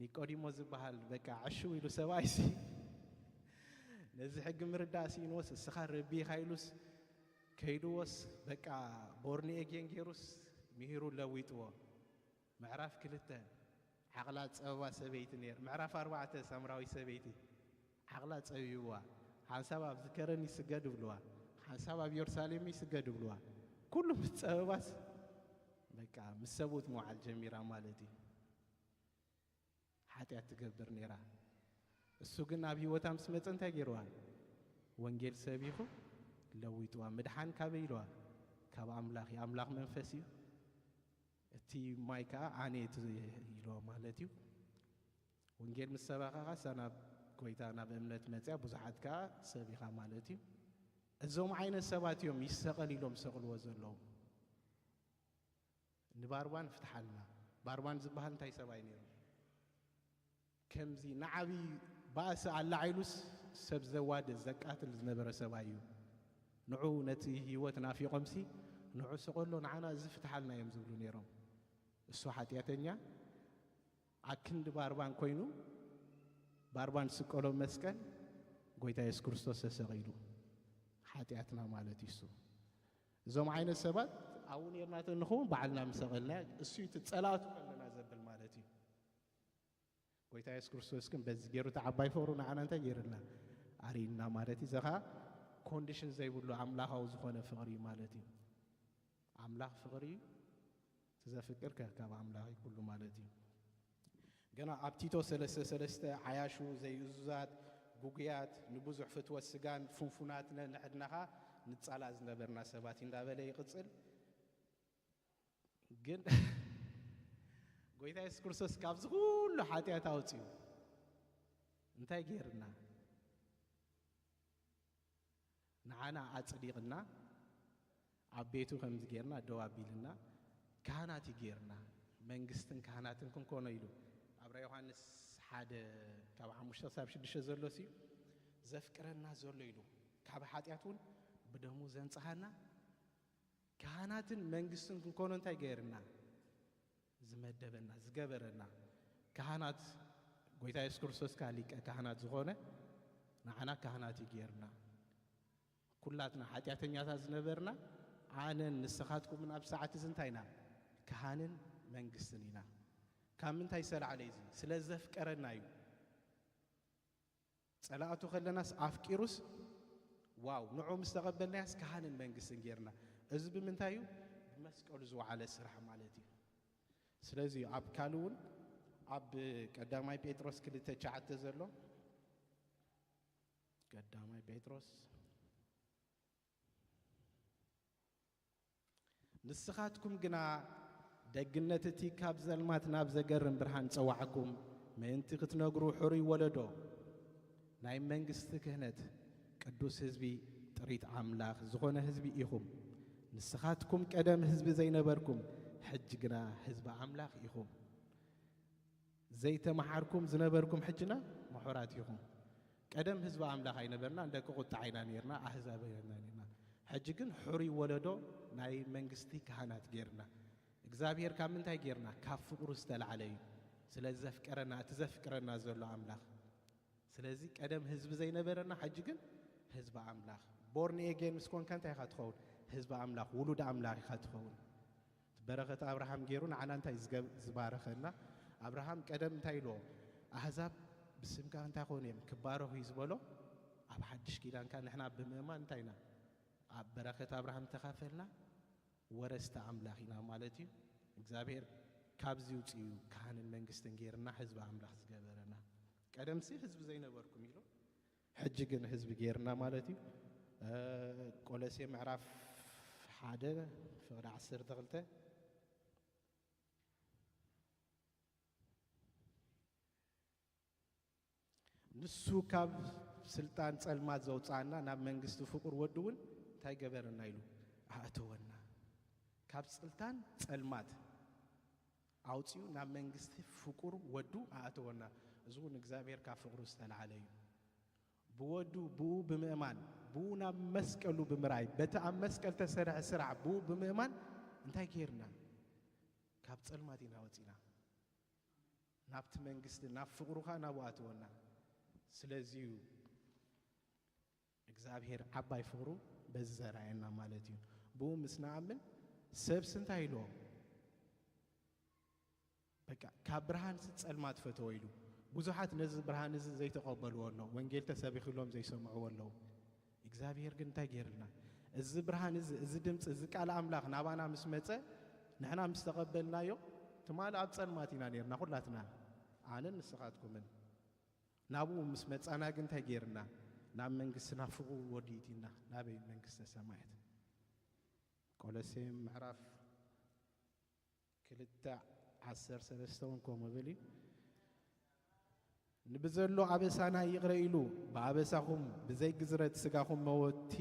ኒቆዲሞስ ዝበሃል በቃ ዕሽው ኢሉ ሰብኣይሲ ነዚ ሕጊ ምርዳእ ስኢንዎስ፣ "እስኻ ረቢ ኢኻ?" ኢሉስ ከይድዎስ፣ በቃ ቦርን ኤጌን ገይሩስ ምሂሩ ለዊጥዎ። ምዕራፍ ክልተ ዓቕላ ጸበባ ሰበይቲ ነይር። ምዕራፍ ኣርባዕተ ሳምራዊት ሰበይቲ ዓቕላ ጸቢብዋ። ሓንሳብ ኣብዚ ከረን ይስገድ ይብልዋ፣ ሓንሳብ ኣብ የሩሳሌም ይስገድ ይብልዋ። ኩሉ ምስ ጸበባስ በቃ ምስ ሰብኡት ምውዓል ጀሚራ ማለት እዩ። ሓጢኣት ትገብር ነይራ። እሱ ግን ኣብ ህይወታ ምስ መጸ እንታይ ገይርዋ? ወንጌል ሰቢኹ ለዊጥዋ። ምድሓን ካበይ ኢልዋ? ካብ ኣምላኽ እዩ። ኣምላኽ መንፈስ እዩ። እቲ ማይ ከኣ ኣነ እቲ ኢሎ ማለት እዩ። ወንጌል ምስ ሰበኸ ከኣ እሳ ናብ ጎይታ ናብ እምነት መጽያ ብዙሓት ከኣ ሰቢኻ ማለት እዩ። እዞም ዓይነት ሰባት እዮም ይሰቐል ኢሎም ዝሰቕልዎ ዘለዉ። ንባርባን ፍትሓልና። ባርባን ዝበሃል እንታይ ሰብኣይ ነይሩ? ከምዚ ንዓብዪ ባእሲ ኣላዒሉስ ሰብ ዘዋድእ ዘቃትል ዝነበረ ሰብኣይ እዩ። ንዑ ነቲ ህይወት ናፊቖምሲ ንዑ ስቐሎ ንዓና እዚ ፍትሓልና እዮም ዝብሉ ነይሮም። እሱ ሓጢኣተኛ ኣክንዲ ባርባን ኮይኑ ባርባን ስቀሎ መስቀል ጎይታ የሱስ ክርስቶስ ተሰቒሉ ሓጢኣትና ማለት እዩ እሱ። እዞም ዓይነት ሰባት ኣብኡ ነርና ተንኸውን ባዕልና ምሰቐልና እሱ እቲ ጸላእቱ ከለና ዘብል ማለት እዩ። ጎይታ የሱስ ክርስቶስ ግን በዚ ገይሩ እቲ ዓባይ ፍቕሩ ንዓና እንታይ ገይርልና ኣርእይና ማለት እዩ። ዘኻ ኮንዲሽን ዘይብሉ ኣምላኻዊ ዝኾነ ፍቕሪ እዩ ማለት እዩ። ኣምላኽ ፍቕሪ እዩ። እቲ ዘፍቅር ከ ካብ ኣምላኽ እዩ ኩሉ ማለት እዩ። ገና ኣብ ቲቶ ሰለስተ ሰለስተ ዓያሹ ዘይእዙዛት፣ ጉጉያት፣ ንብዙሕ ፍትወት ስጋን ፍንፉናት ነንሕድናኻ ንጻላእ ዝነበርና ሰባት እንዳበለ ይቕጽል። ግን ጎይታ የሱስ ክርስቶስ ካብዚ ኩሉ ሓጢኣት ኣውፅዩ እንታይ ገይርና? ንዓና ኣፅዲቕና ኣብ ቤቱ ከምዚ ገይርና ደው ኣቢልና ካህናት ይገይርና መንግስትን ካህናትን ክንኮኖ ኢሉ ኣብራ ዮሃንስ ሓደ ካብ ሓሙሽተ ክሳብ ሽዱሽተ ዘሎ ሲ ዘፍቅረና ዘሎ ኢሉ ካብ ሓጢኣት እውን ብደሙ ዘንጽሃና ካህናትን መንግስትን ክንኮኖ እንታይ ገይርና? ዝመደበና፣ ዝገበረና። ካህናት፣ ጎይታ የሱስ ክርስቶስ ከኣ ሊቀ ካህናት ዝኾነ፣ ንዓና ካህናት እዩ ገይርና። ኩላትና ሓጢኣተኛታት ዝነበርና፣ ኣነን ንስኻትኩምን ኣብ ሰዓት እዚ እንታይ ኢና? ካህንን መንግስትን ኢና። ካብ ምንታይ ዝተላዕለ እዩ እዚ? ስለ ዘፍቀረና እዩ። ጸላእቱ ከለናስ ኣፍቂሩስ፣ ዋው፣ ንዑ ምስ ተቐበልናያስ ካህንን መንግስትን ጌርና። እዚ ብምንታይ እዩ? ብመስቀሉ ዝወዓለ ስራሕ ማለት እዩ። ስለዚ ኣብ ካልእ እውን ኣብ ቀዳማይ ጴጥሮስ ክልተ ትሽዓተ ዘሎ፣ ቀዳማይ ጴጥሮስ ንስኻትኩም ግና ደግነት እቲ ካብ ጸልማት ናብ ዘገርም ብርሃን ጸዋዕኩም ምእንቲ ክትነግሩ ሕሩይ ወለዶ፣ ናይ መንግስቲ ክህነት፣ ቅዱስ ህዝቢ፣ ጥሪት ኣምላኽ ዝኾነ ህዝቢ ኢኹም። ንስኻትኩም ቀደም ህዝቢ ዘይነበርኩም፣ ሕጂ ግና ህዝቢ ኣምላኽ ኢኹም። ዘይተመሓርኩም ዝነበርኩም ሕጅና ምሑራት ኢኹም። ቀደም ህዝቢ ኣምላኽ ኣይነበርና፣ ደቂ ቁጥዓ ኢና ነርና፣ ኣህዛብ ኢና ነርና። ሕጂ ግን ሕሩይ ወለዶ ናይ መንግስቲ ካህናት ገይርና። እግዚኣብሔር ካብ ምንታይ ገይርና? ካብ ፍቕሩ ዝተላዕለ እዩ። ስለ ዘፍቀረና፣ እቲ ዘፍቅረና ዘሎ ኣምላኽ። ስለዚ ቀደም ህዝቢ ዘይነበረና፣ ሕጂ ግን ህዝቢ ኣምላኽ። ቦርን ኤጌን ምስ ኮንካ እንታይ ኢኻ ትኸውን? ህዝቢ ኣምላኽ፣ ውሉድ ኣምላኽ ኢኻ ትኸውን። በረኸት ኣብርሃም ገይሩ ንዓና እንታይ ዝገብ-፣ ዝባረኸና? ኣብርሃም ቀደም እንታይ ኢልዎ? ኣህዛብ ብስምካ እንታይ ኮኑ እዮም? ክባረኹ እዩ ዝበሎ። ኣብ ሓድሽ ኪዳንካ ንሕና ብምእማን እንታይ ኢና? ኣብ በረኸት ኣብርሃም ተኻፈልና፣ ወረስቲ ኣምላኽ ኢና ማለት እዩ። እግዚኣብሔር ካብዚ ውፅኡ እዩ ካህንን መንግስትን ገይርና ህዝቢ ኣምላኽ ዝገበረና። ቀደምሲ ህዝቢ ዘይነበርኩም ኢሉ፣ ሕጂ ግን ህዝቢ ገይርና ማለት እዩ። እ፣ ቆሎሴ ምዕራፍ ሓደ ፍቕዲ ዓሰርተ ክልተ፣ ንሱ ካብ ስልጣን ጸልማት ዘውጽኣና ናብ መንግስቲ ፍቁር ወዱ እውን እንታይ ገበረና ኢሉ ኣእተወና። ካብ ስልጣን ጸልማት ኣውጺኡ ናብ መንግስቲ ፍቁር ወዱ ኣእተወና። እዚ እውን እግዚኣብሔር ካብ ፍቅሩ ዝተላዕለ እዩ። ብወዱ ብኡ ብምእማን ብኡ ናብ መስቀሉ ብምርኣይ በቲ ኣብ መስቀል ተሰርሐ ስራሕ ብኡ ብምእማን እንታይ ገይርና? ካብ ጸልማት ኢና ወጺና። ናብቲ መንግስቲ ናብ ፍቅሩ ኸኣ ናብኡ ኣእተወና። ስለዚ እዩ እግዚኣብሔር ዓባይ ፍቕሩ በዚ ዘርኣየና ማለት እዩ። ብኡ ምስ ንኣምን ሰብስ እንታይ ኢልዎ? በቃ ካብ ብርሃንሲ ጸልማት ፈተወ ኢሉ። ብዙሓት ነዚ ብርሃን እዚ ዘይተቐበልዎ ኣለዉ። ወንጌል ተሰቢኽሎም ዘይሰምዕዎ ኣለዉ። እግዚኣብሔር ግን እንታይ ገይርልና? እዚ ብርሃን እዚ፣ እዚ ድምፂ፣ እዚ ቃል ኣምላኽ ናባና ምስ መጸ፣ ንሕና ምስ ተቐበልናዮ፣ ትማሊ ኣብ ጸልማት ኢና ነርና ኩላትና። ኣነን ንስኻትኩምን። ናብኡ ምስ መጻና ግን እንታይ ገይርና? ናብ መንግስቲ ናብ ፍቕሩ ወዲእቲና። ናበይ? መንግስተ ሰማያት። ቆሎሴ ምዕራፍ ክልተ ዓሰርተ ሰለስተ እውን ከምኡ ብል እዩ። ንብዘሎ ኣበሳና ይቕረ ኢሉ፣ ብኣበሳኹም ብዘይ ግዝረት ስጋኹም መወቲ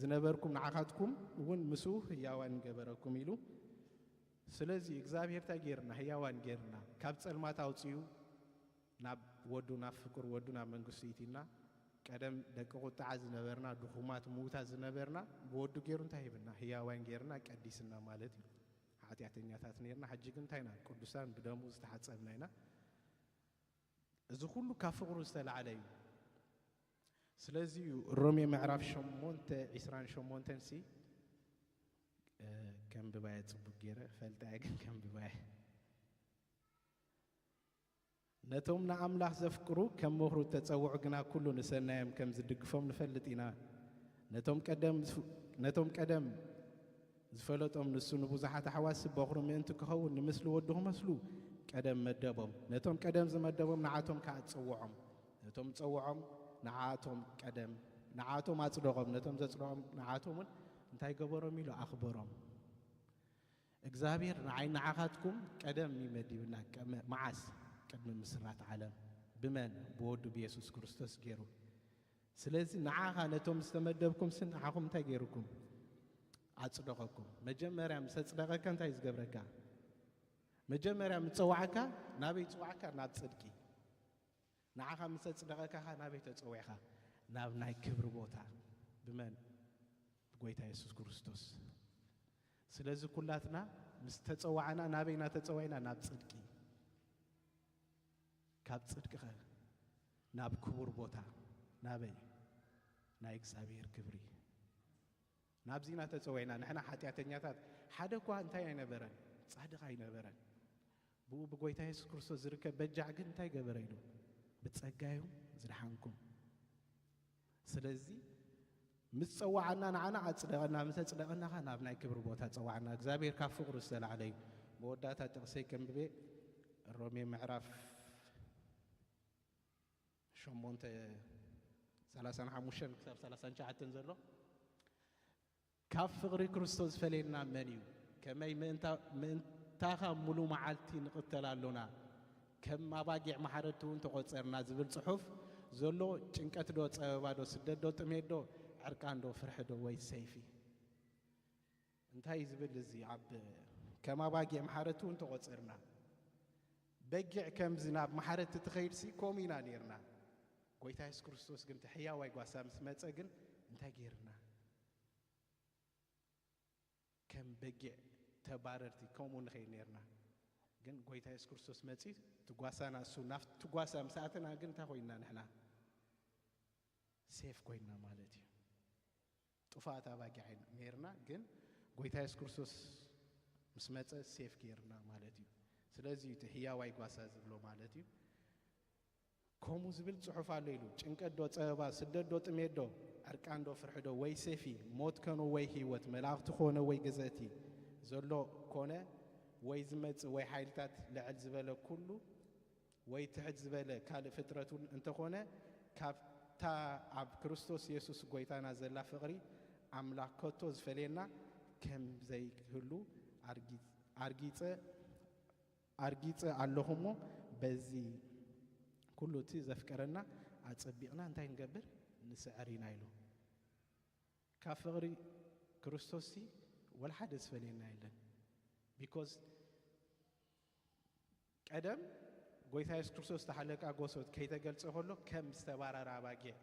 ዝነበርኩም ንዓኻትኩም እውን ምስኡ ህያዋን ገበረኩም ኢሉ። ስለዚ እግዚኣብሔር እንታይ ገይርና? ህያዋን ገይርና፣ ካብ ጸልማት ኣውጺኡ ናብ ወዱ፣ ናብ ፍቅር ወዱ፣ ናብ መንግስቱ ይእቲና። ቀደም ደቂ ቁጥዓ ዝነበርና፣ ድኹማት፣ ምዉታት ዝነበርና፣ ብወዱ ገይሩ እንታይ ሂብና? ህያዋን ገይርና፣ ቀዲስና ማለት እዩ። ሓጢኣተኛታት ነርና፣ ሕጂ ግን እንታይ ኢና? ቅዱሳን፣ ብደሙ ዝተሓጸብና ኢና። እዚ ኩሉ ካብ ፍቅሩ ዝተላዕለ እዩ። ስለዚ እዩ ሮሜ ምዕራፍ ሸሞንተ ዒስራን ሸሞንተን ሲ፣ እ፣ ከንብባየ ጽቡቅ ገይረ ፈልጣየ፣ ግን ከንብባየ። ነቶም ንኣምላኽ ዘፍቅሩ ከም ምኽሩ እተጸውዑ ግና ኩሉ ንሰናዮም ከም ዝድግፎም ንፈልጥ ኢና። ነቶም ቀደም ዝፍ-፣ ነቶም ቀደም ዝፈለጦም ንሱ ንብዙሓት ኣሕዋት በኹሪ ምእንቲ ክኸውን ንምስሊ ወዱ ክመስሉ ቀደም መደቦም። ነቶም ቀደም ዝመደቦም ንዓቶም ከኣ ጸውዖም። ነቶም ጸውዖም ንዓቶም ቀደም፣ ንዓቶም ኣጽደቖም። ነቶም ዘጽደቖም ንዓቶም እውን እንታይ ገበሮም ኢሉ ኣኽበሮም። እግዚኣብሔር ንዓይ ንዓኻትኩም ቀደም እዩ መዲብና። ቀመ-፣ መዓስ? ቅድሚ ምስራት ዓለም። ብመን? ብወዱ ብየሱስ ክርስቶስ ገይሩ። ስለዚ ንዓኻ ነቶም ዝተመደብኩም ስን ንዓኹም እንታይ ገይሩኩም? ኣጽደቐኩም። መጀመርያ ምስ ኣጽደቐካ እንታይ እዩ ዝገብረካ? መጀመርያ ምስ ጸዋዕካ ናበይ ጸዋዕካ? ናብ ጽድቂ። ንዓኻ ምስ ኣጽደቐካ ኸ ናበይ ተጸዊዕኻ? ናብ ናይ ክብሪ ቦታ። ብመን? ብጎይታ የሱስ ክርስቶስ። ስለዚ ኩላትና ምስ ተጸዋዕና ናበይ ኢና ተጸዊዕና? ናብ ጽድቂ። ካብ ጽድቂ ኸ ናብ ክቡር ቦታ። ናበይ? ናይ እግዚኣብሔር ክብሪ። ናብዚ ኢና ተጸዊዕና። ንሕና ሓጢኣተኛታት፣ ሓደ እኳ እንታይ ኣይነበረን? ጻድቕ ኣይነበረን። ብኡ ብጎይታ የሱስ ክርስቶስ ዝርከብ በጃዕ ግን እንታይ ገበረ ኢሉ? ብጸጋ እዩ ዝደሓንኩም። ስለዚ ምስ ጸዋዓና ንዓና ኣጽደቐና፣ ምስ ኣጽደቐና ኸ ናብ ናይ ክብሪ ቦታ ጸዋዓና። እግዚኣብሔር ካብ ፍቕሩ ዝተላዕለ እዩ። መወዳእታ ጥቕሰይ ከንብቤ፣ ሮሜ ምዕራፍ ሸሞንተ፣ ሰላሳን ሓሙሽተን ክሳብ ሰላሳን ትሽዓተን ዘሎ፣ ካብ ፍቕሪ ክርስቶስ ዝፈለየና መን እዩ? ከመይ ምእንታ-፣ ምእንታኻ ሙሉ መዓልቲ ንቕተል ኣሎና? ከም ኣባጊዕ ማሕረድቲ እውን ተቖጸርና ዝብል ጽሑፍ ዘሎ ጭንቀት ዶ፣ ጸበባ ዶ፣ ስደት ዶ፣ ጥሜት ዶ፣ ዕርቃን ዶ፣ ፍርሒ ዶ፣ ወይ ሰይፊ? እንታይ እዩ ዝብል እዚ? ኣብ ከም ኣባጊዕ ማሕረድቲ እውን ተቖጸርና። በጊዕ ከምዚ ናብ ማሕረድቲ ትኸይድሲ ከምኡ ኢና ነርና። ጎይታ የሱስ ክርስቶስ ግን እቲ ሕያዋይ ጓሳ ምስ መጸ ግን እንታይ ገይርና? ከም በጊዕ ተባረርቲ ከምኡ ንኸይድ ነርና። ግን ጎይታ የሱስ ክርስቶስ መጺ እቲ ጓሳና እሱ ናብቲ ጓሳ ምስ ኣተና ግን እንታይ ኮይንና ንሕና? ሴፍ ኮይንና ማለት እዩ። ጥፋት ኣባጊዕ ነርና፣ ግን ጎይታ የሱስ ክርስቶስ ምስ መጸ ሴፍ ገይርና ማለት እዩ። ስለዚ እዩ እቲ ሕያዋይ ጓሳ ዝብሎ ማለት እዩ። ከምኡ ዝብል ጽሑፍ ኣሎ ኢሉ፣ ጭንቀት ዶ ጸበባ፣ ስደት ዶ ጥሜት ዶ፣ ዕርቃን ዶ ፍርሒ ዶ፣ ወይ ሰይፊ፣ ሞት ከኑ ወይ ህይወት፣ መላእኽቲ ኮነ ወይ ገዘእቲ፣ ዘሎ ኮነ ወይ ዝመጽእ ወይ ሓይልታት፣ ልዕል ዝበለ ኩሉ ወይ ትሕት ዝበለ ካልእ ፍጥረት እውን እንተኾነ፣ ካብታ ኣብ ክርስቶስ የሱስ ጎይታና ዘላ ፍቕሪ ኣምላኽ ከቶ ዝፈልየና ከም ዘይህሉ ኣርጊ-፣ ኣርጊጸ፣ ኣርጊጸ ኣለኹ እሞ፣ በዚ ኩሉ እቲ ዘፍቀረና ኣጸቢቕና እንታይ ንገብር? ንስዕር ኢና ኢሉ። ካብ ፍቕሪ ክርስቶስሲ ወላ ሓደ ዝፈልየና የለን። ቢኮዝ ቀደም ጎይታ የሱስ ክርስቶስ ተሓለቃ ጎሶት ከይተገልጸ ከሎ ከም ዝተባረረ ኣባጊዕ፣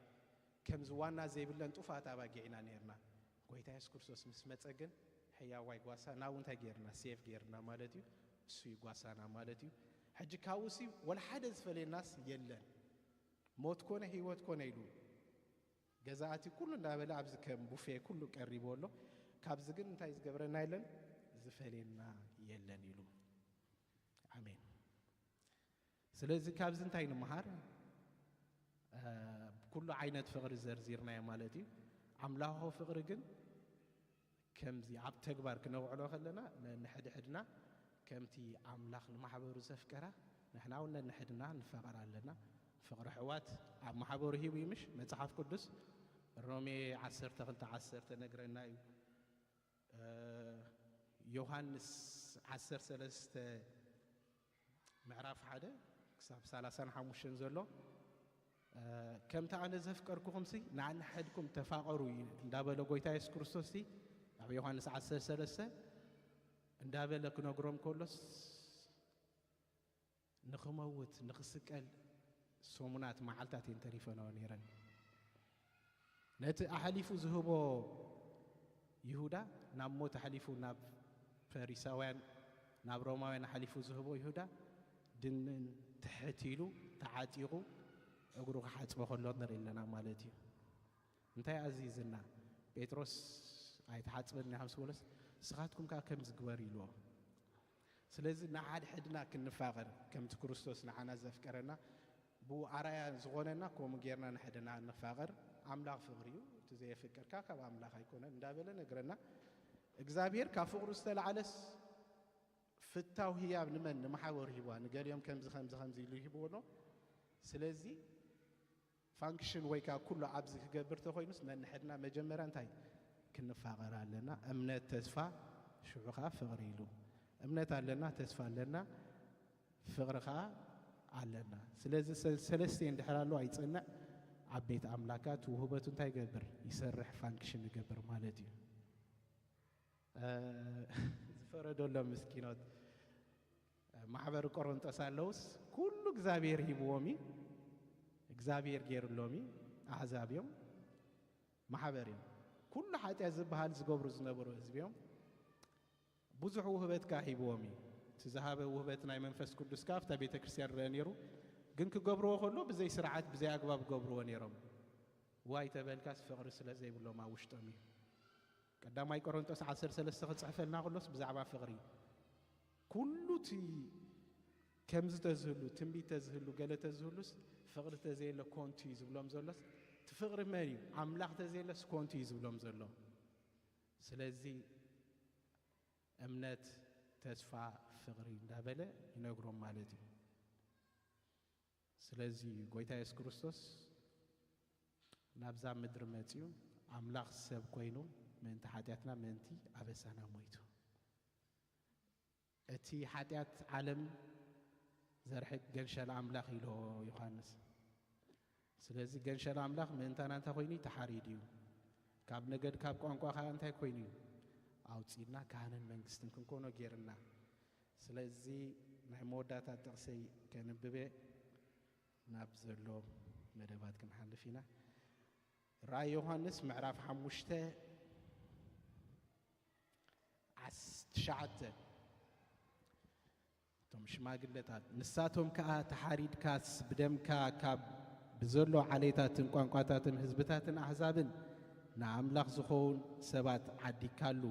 ከምዚ ዋና ዘይብለን ጥፉኣት ኣባጊዕ ኢና ነርና። ጎይታ የሱስ ክርስቶስ ምስ መጸ ግን ሕያዋይ ጓሳ ናብኡ እንታይ ገይርና? ሴፍ ገይርና ማለት እዩ። እሱ እዩ ጓሳና ማለት እዩ። ሕጂ ካብኡሲ ወላ ሓደ ዝፈልየናስ የለን። ሞት ኮነ ህይወት ኮነ ኢሉ ገዛእቲ ኩሉ እንዳበለ ኣብዚ ከም ቡፌ ኩሉ ቀሪቡ ኣሎ። ካብዚ ግን እንታይ ዝገብረና የለን? ዝፈልየና የለን ኢሉ። ኣሜን። ስለዚ ካብዚ እንታይ ንምሃር? እ፣ ኩሉ ዓይነት ፍቕሪ ዘርዚርናዮ ማለት እዩ። ኣምላኻዊ ፍቕሪ ግን ከምዚ ኣብ ተግባር ክነውዕሎ ከለና፣ ነንሕድሕድና ከምቲ ኣምላኽ ንማሕበሩ ዘፍቀራ፣ ንሕና እውን ነንሕድና ንፋቐር ኣለና። ፍቕሪ ኣሕዋት ኣብ ማሕበሩ ሂቡ እዩ፣ ምሽ? መጽሓፍ ቅዱስ ሮሜ ዓሰርተ ክልተ ዓሰርተ ነግረና እዩ። እ፣ ዮሃንስ ዓሰርተ ሰለስተ ምዕራፍ ሓደ ክሳብ ሰላሳን ሓሙሽተን ዘሎ፣ ከምቲ ኣነ ዘፍቀርኩኹምሲ ንዓና ሕድኩም ተፋቐሩ እንዳበለ ጎይታ የሱስ ክርስቶስሲ ኣብ ዮሃንስ ዓሰርተ ሰለስተ እንዳበለ ክነግሮም ከሎስ፣ ንኽመውት ንኽስቀል ሰሙናት መዓልታት እየን ተሪፈንኦ ነይረን። ነቲ ኣሕሊፉ ዝህቦ ይሁዳ፣ ናብ ሞት ኣሕሊፉ ናብ ፈሪሳውያን፣ ናብ ሮማውያን ኣሕሊፉ ዝህቦ ይሁዳ፣ ድንን ትሕት ኢሉ ተዓጢቑ እግሩ ክሓጽቦ ከሎ ንርኢ ኣለና ማለት እዩ። እንታይ ኣዚዝና? ጴጥሮስ ኣይትሓጽበኒ ኢኻ ምስ በሎስ፣ ንስኻትኩም ከኣ ከምዚ ግበሩ ኢልዎ። ስለዚ ንሓድሕድና ክንፋቐር፣ ከምቲ ክርስቶስ ንዓና ዘፍቀረና፣ ብኡ ኣርኣያ ዝኾነና፣ ከምኡ ጌርና ንሕድና ንፋቐር። ኣምላኽ ፍቕሪ እዩ፣ እቲ ዘየፍቅርካ ካብ ኣምላኽ ኣይኮነን እንዳበለ ነግረና። እግዚኣብሔር ካብ ፍቕሩ ዝተላዕለስ ፍታው ህያብ ንመን? ንማሕበሩ ሂብዋ። ንገሊኦም ከምዚ፣ ከምዚ፣ ከምዚ ኢሉ ሂብዎ ኣሎ። ስለዚ ፋንክሽን ወይ ከኣ ኩሉ ኣብዚ ክገብር ተኾይኑስ፣ ነንሕድና መጀመርያ እንታይ? ክንፋቐር ኣለና። እምነት፣ ተስፋ፣ ሽዑ ኸኣ ፍቕሪ ኢሉ። እምነት ኣለና፣ ተስፋ ኣለና፣ ፍቕሪ ኸኣ ኣለና። ስለዚ ሰ-፣ ሰለስቲኤን ድሕር ኣለዋ ይጸንዕ፣ ኣብ ቤት ኣምላካት ውህበቱ እንታይ ይገብር? ይሰርሕ፣ ፋንክሽን ይገብር ማለት እዩ። እ፣ ዝፈረደሎም ምስኪኖት ማሕበር ቆሮንጦስ ኣለውስ፣ ኩሉ እግዚኣብሔር ሂብዎም እዩ። እግዚኣብሔር ገይሩሎም እዩ። ኣሕዛብ እዮም፣ ማሕበር እዮም። ኩሉ ሓጢኣት ዝበሃል ዝገብሩ ዝነበሩ ህዝቢ እዮም። ብዙሕ ውህበት ከኣ ሂብዎም እዩ። እቲ ዝሃበ ውህበት ናይ መንፈስ ቅዱስ ከኣ ኣብታ ቤተ ክርስቲያን ረአ ነይሩ። ግን ክገብርዎ ከሎ ብዘይ ስርዓት፣ ብዘይ ኣግባብ ገብርዎ ነይሮም። ዋይ ተበልካስ ፍቕሪ ስለ ዘይብሎም ኣብ ውሽጦም እዩ። ቀዳማይ ቆሮንጦስ ዓሰርተ ሰለስተ ክጽሕፈልና ከሎስ ብዛዕባ ፍቕሪ፣ ኩሉ እቲ ከምዚ ተዝህሉ፣ ትንቢት ተዝህሉ፣ ገለ ተዝህሉስ፣ ፍቕሪ ተዘየለ ኮንቱ እዩ ዝብሎም ዘሎስ፣ እቲ ፍቕሪ መን እዩ? ኣምላኽ ተዘየለስ ኮንቱ እዩ ዝብሎም ዘሎ። ስለዚ እምነት፣ ተስፋ፣ ፍቕሪ እንዳበለ ይነግሮም ማለት እዩ። ስለዚ ጎይታ የሱስ ክርስቶስ ናብዛ ምድሪ መጺኡ፣ ኣምላኽ ሰብ ኮይኑ፣ ምእንቲ ሓጢኣትና፣ ምእንቲ ኣበሳና ሞይቱ። እቲ ሓጢኣት ዓለም ዘርሕቅ ገንሸል ኣምላኽ ኢሎ ዮሃንስ። ስለዚ ገንሸል ኣምላኽ ምእንታና እንታይ ኮይኑ እዩ? ተሓሪዱ እዩ። ካብ ነገድ፣ ካብ ቋንቋ ከኣ እንታይ ኮይኑ እዩ? ኣውጺእና ካህንን መንግስትን ክንኮኖ ጌርና። ስለዚ ናይ መወዳእታ ጥቕሰይ ከንብብ እየ፣ ናብ ዘሎ መደባት ክንሓልፍ ኢና። ራእይ ዮሃንስ ምዕራፍ ሓሙሽተ ዓስ-፣ ትሽዓተ። እቶም ሽማግለታት፣ ንሳቶም ከኣ፣ ተሓሪድካስ ብደምካ ካብ ብዘሎ ዓሌታትን ቋንቋታትን ህዝብታትን ኣሕዛብን ንኣምላኽ ዝኸውን ሰባት ዓዲግካሉ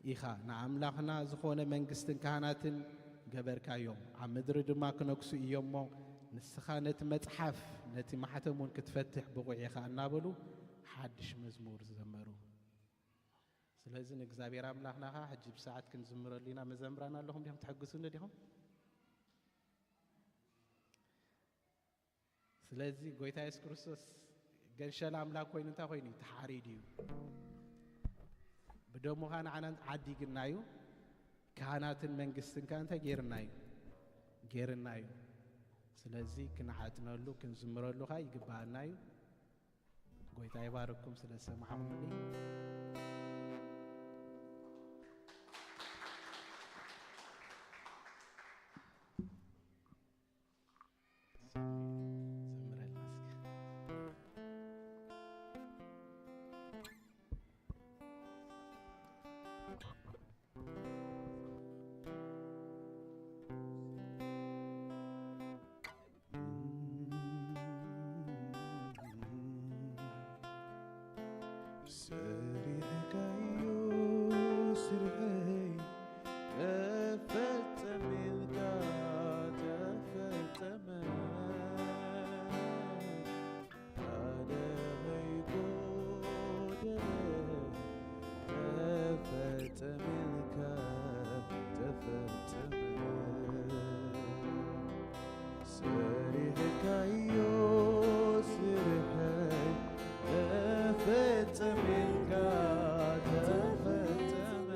ኢኻ። ንኣምላኽና ዝኾነ መንግስትን ካህናትን ገበርካዮም፣ ኣብ ምድሪ ድማ ክነግሱ እዮም እሞ፣ ንስኻ ነቲ መጽሓፍ፣ ነቲ ማሕተም እውን ክትፈትሕ ብቑዕ ኢኻ እናበሉ ሓድሽ መዝሙር ዘመሩ። ስለዚ ንእግዚኣብሔር ኣምላኽና ኸዓ ሕጂ ብሰዓት ክንዝምረሉ ኢና። መዘምራን ኣለኹም ዲኹም? ትሕግዙኒ ዲኹም? ስለዚ ጎይታ የሱስ ክርስቶስ ገንሸል ኣምላኽ ኮይኑ እንታይ ኮይኑ እዩ? ተሓሪዱ እዩ። ብደሙ ኸዓ ንዓና ዓዲግና እዩ። ካህናትን መንግስትን ከኣ እንታይ ገይርና እዩ? ገይርና እዩ። ስለዚ ክንዓጥነሉ፣ ክንዝምረሉ ኸዓ ይግብኣና እዩ። ጎይታ ይባርኩም ስለ ዝሰማዕኹምኒ። ዘምረልና እስኪ። ሰሪሕካዮ ስርሐይ ተፈጸመ ኢልካ ተፈጸመ። ሓደ ከይጎደለ ተፈጸመ ኢልካ ተፈጸመ። ሰሪሕካዮ ስርሐይ ተፈጸመ ኢልካ ተፈጸመ።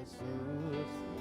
ኢየሱስ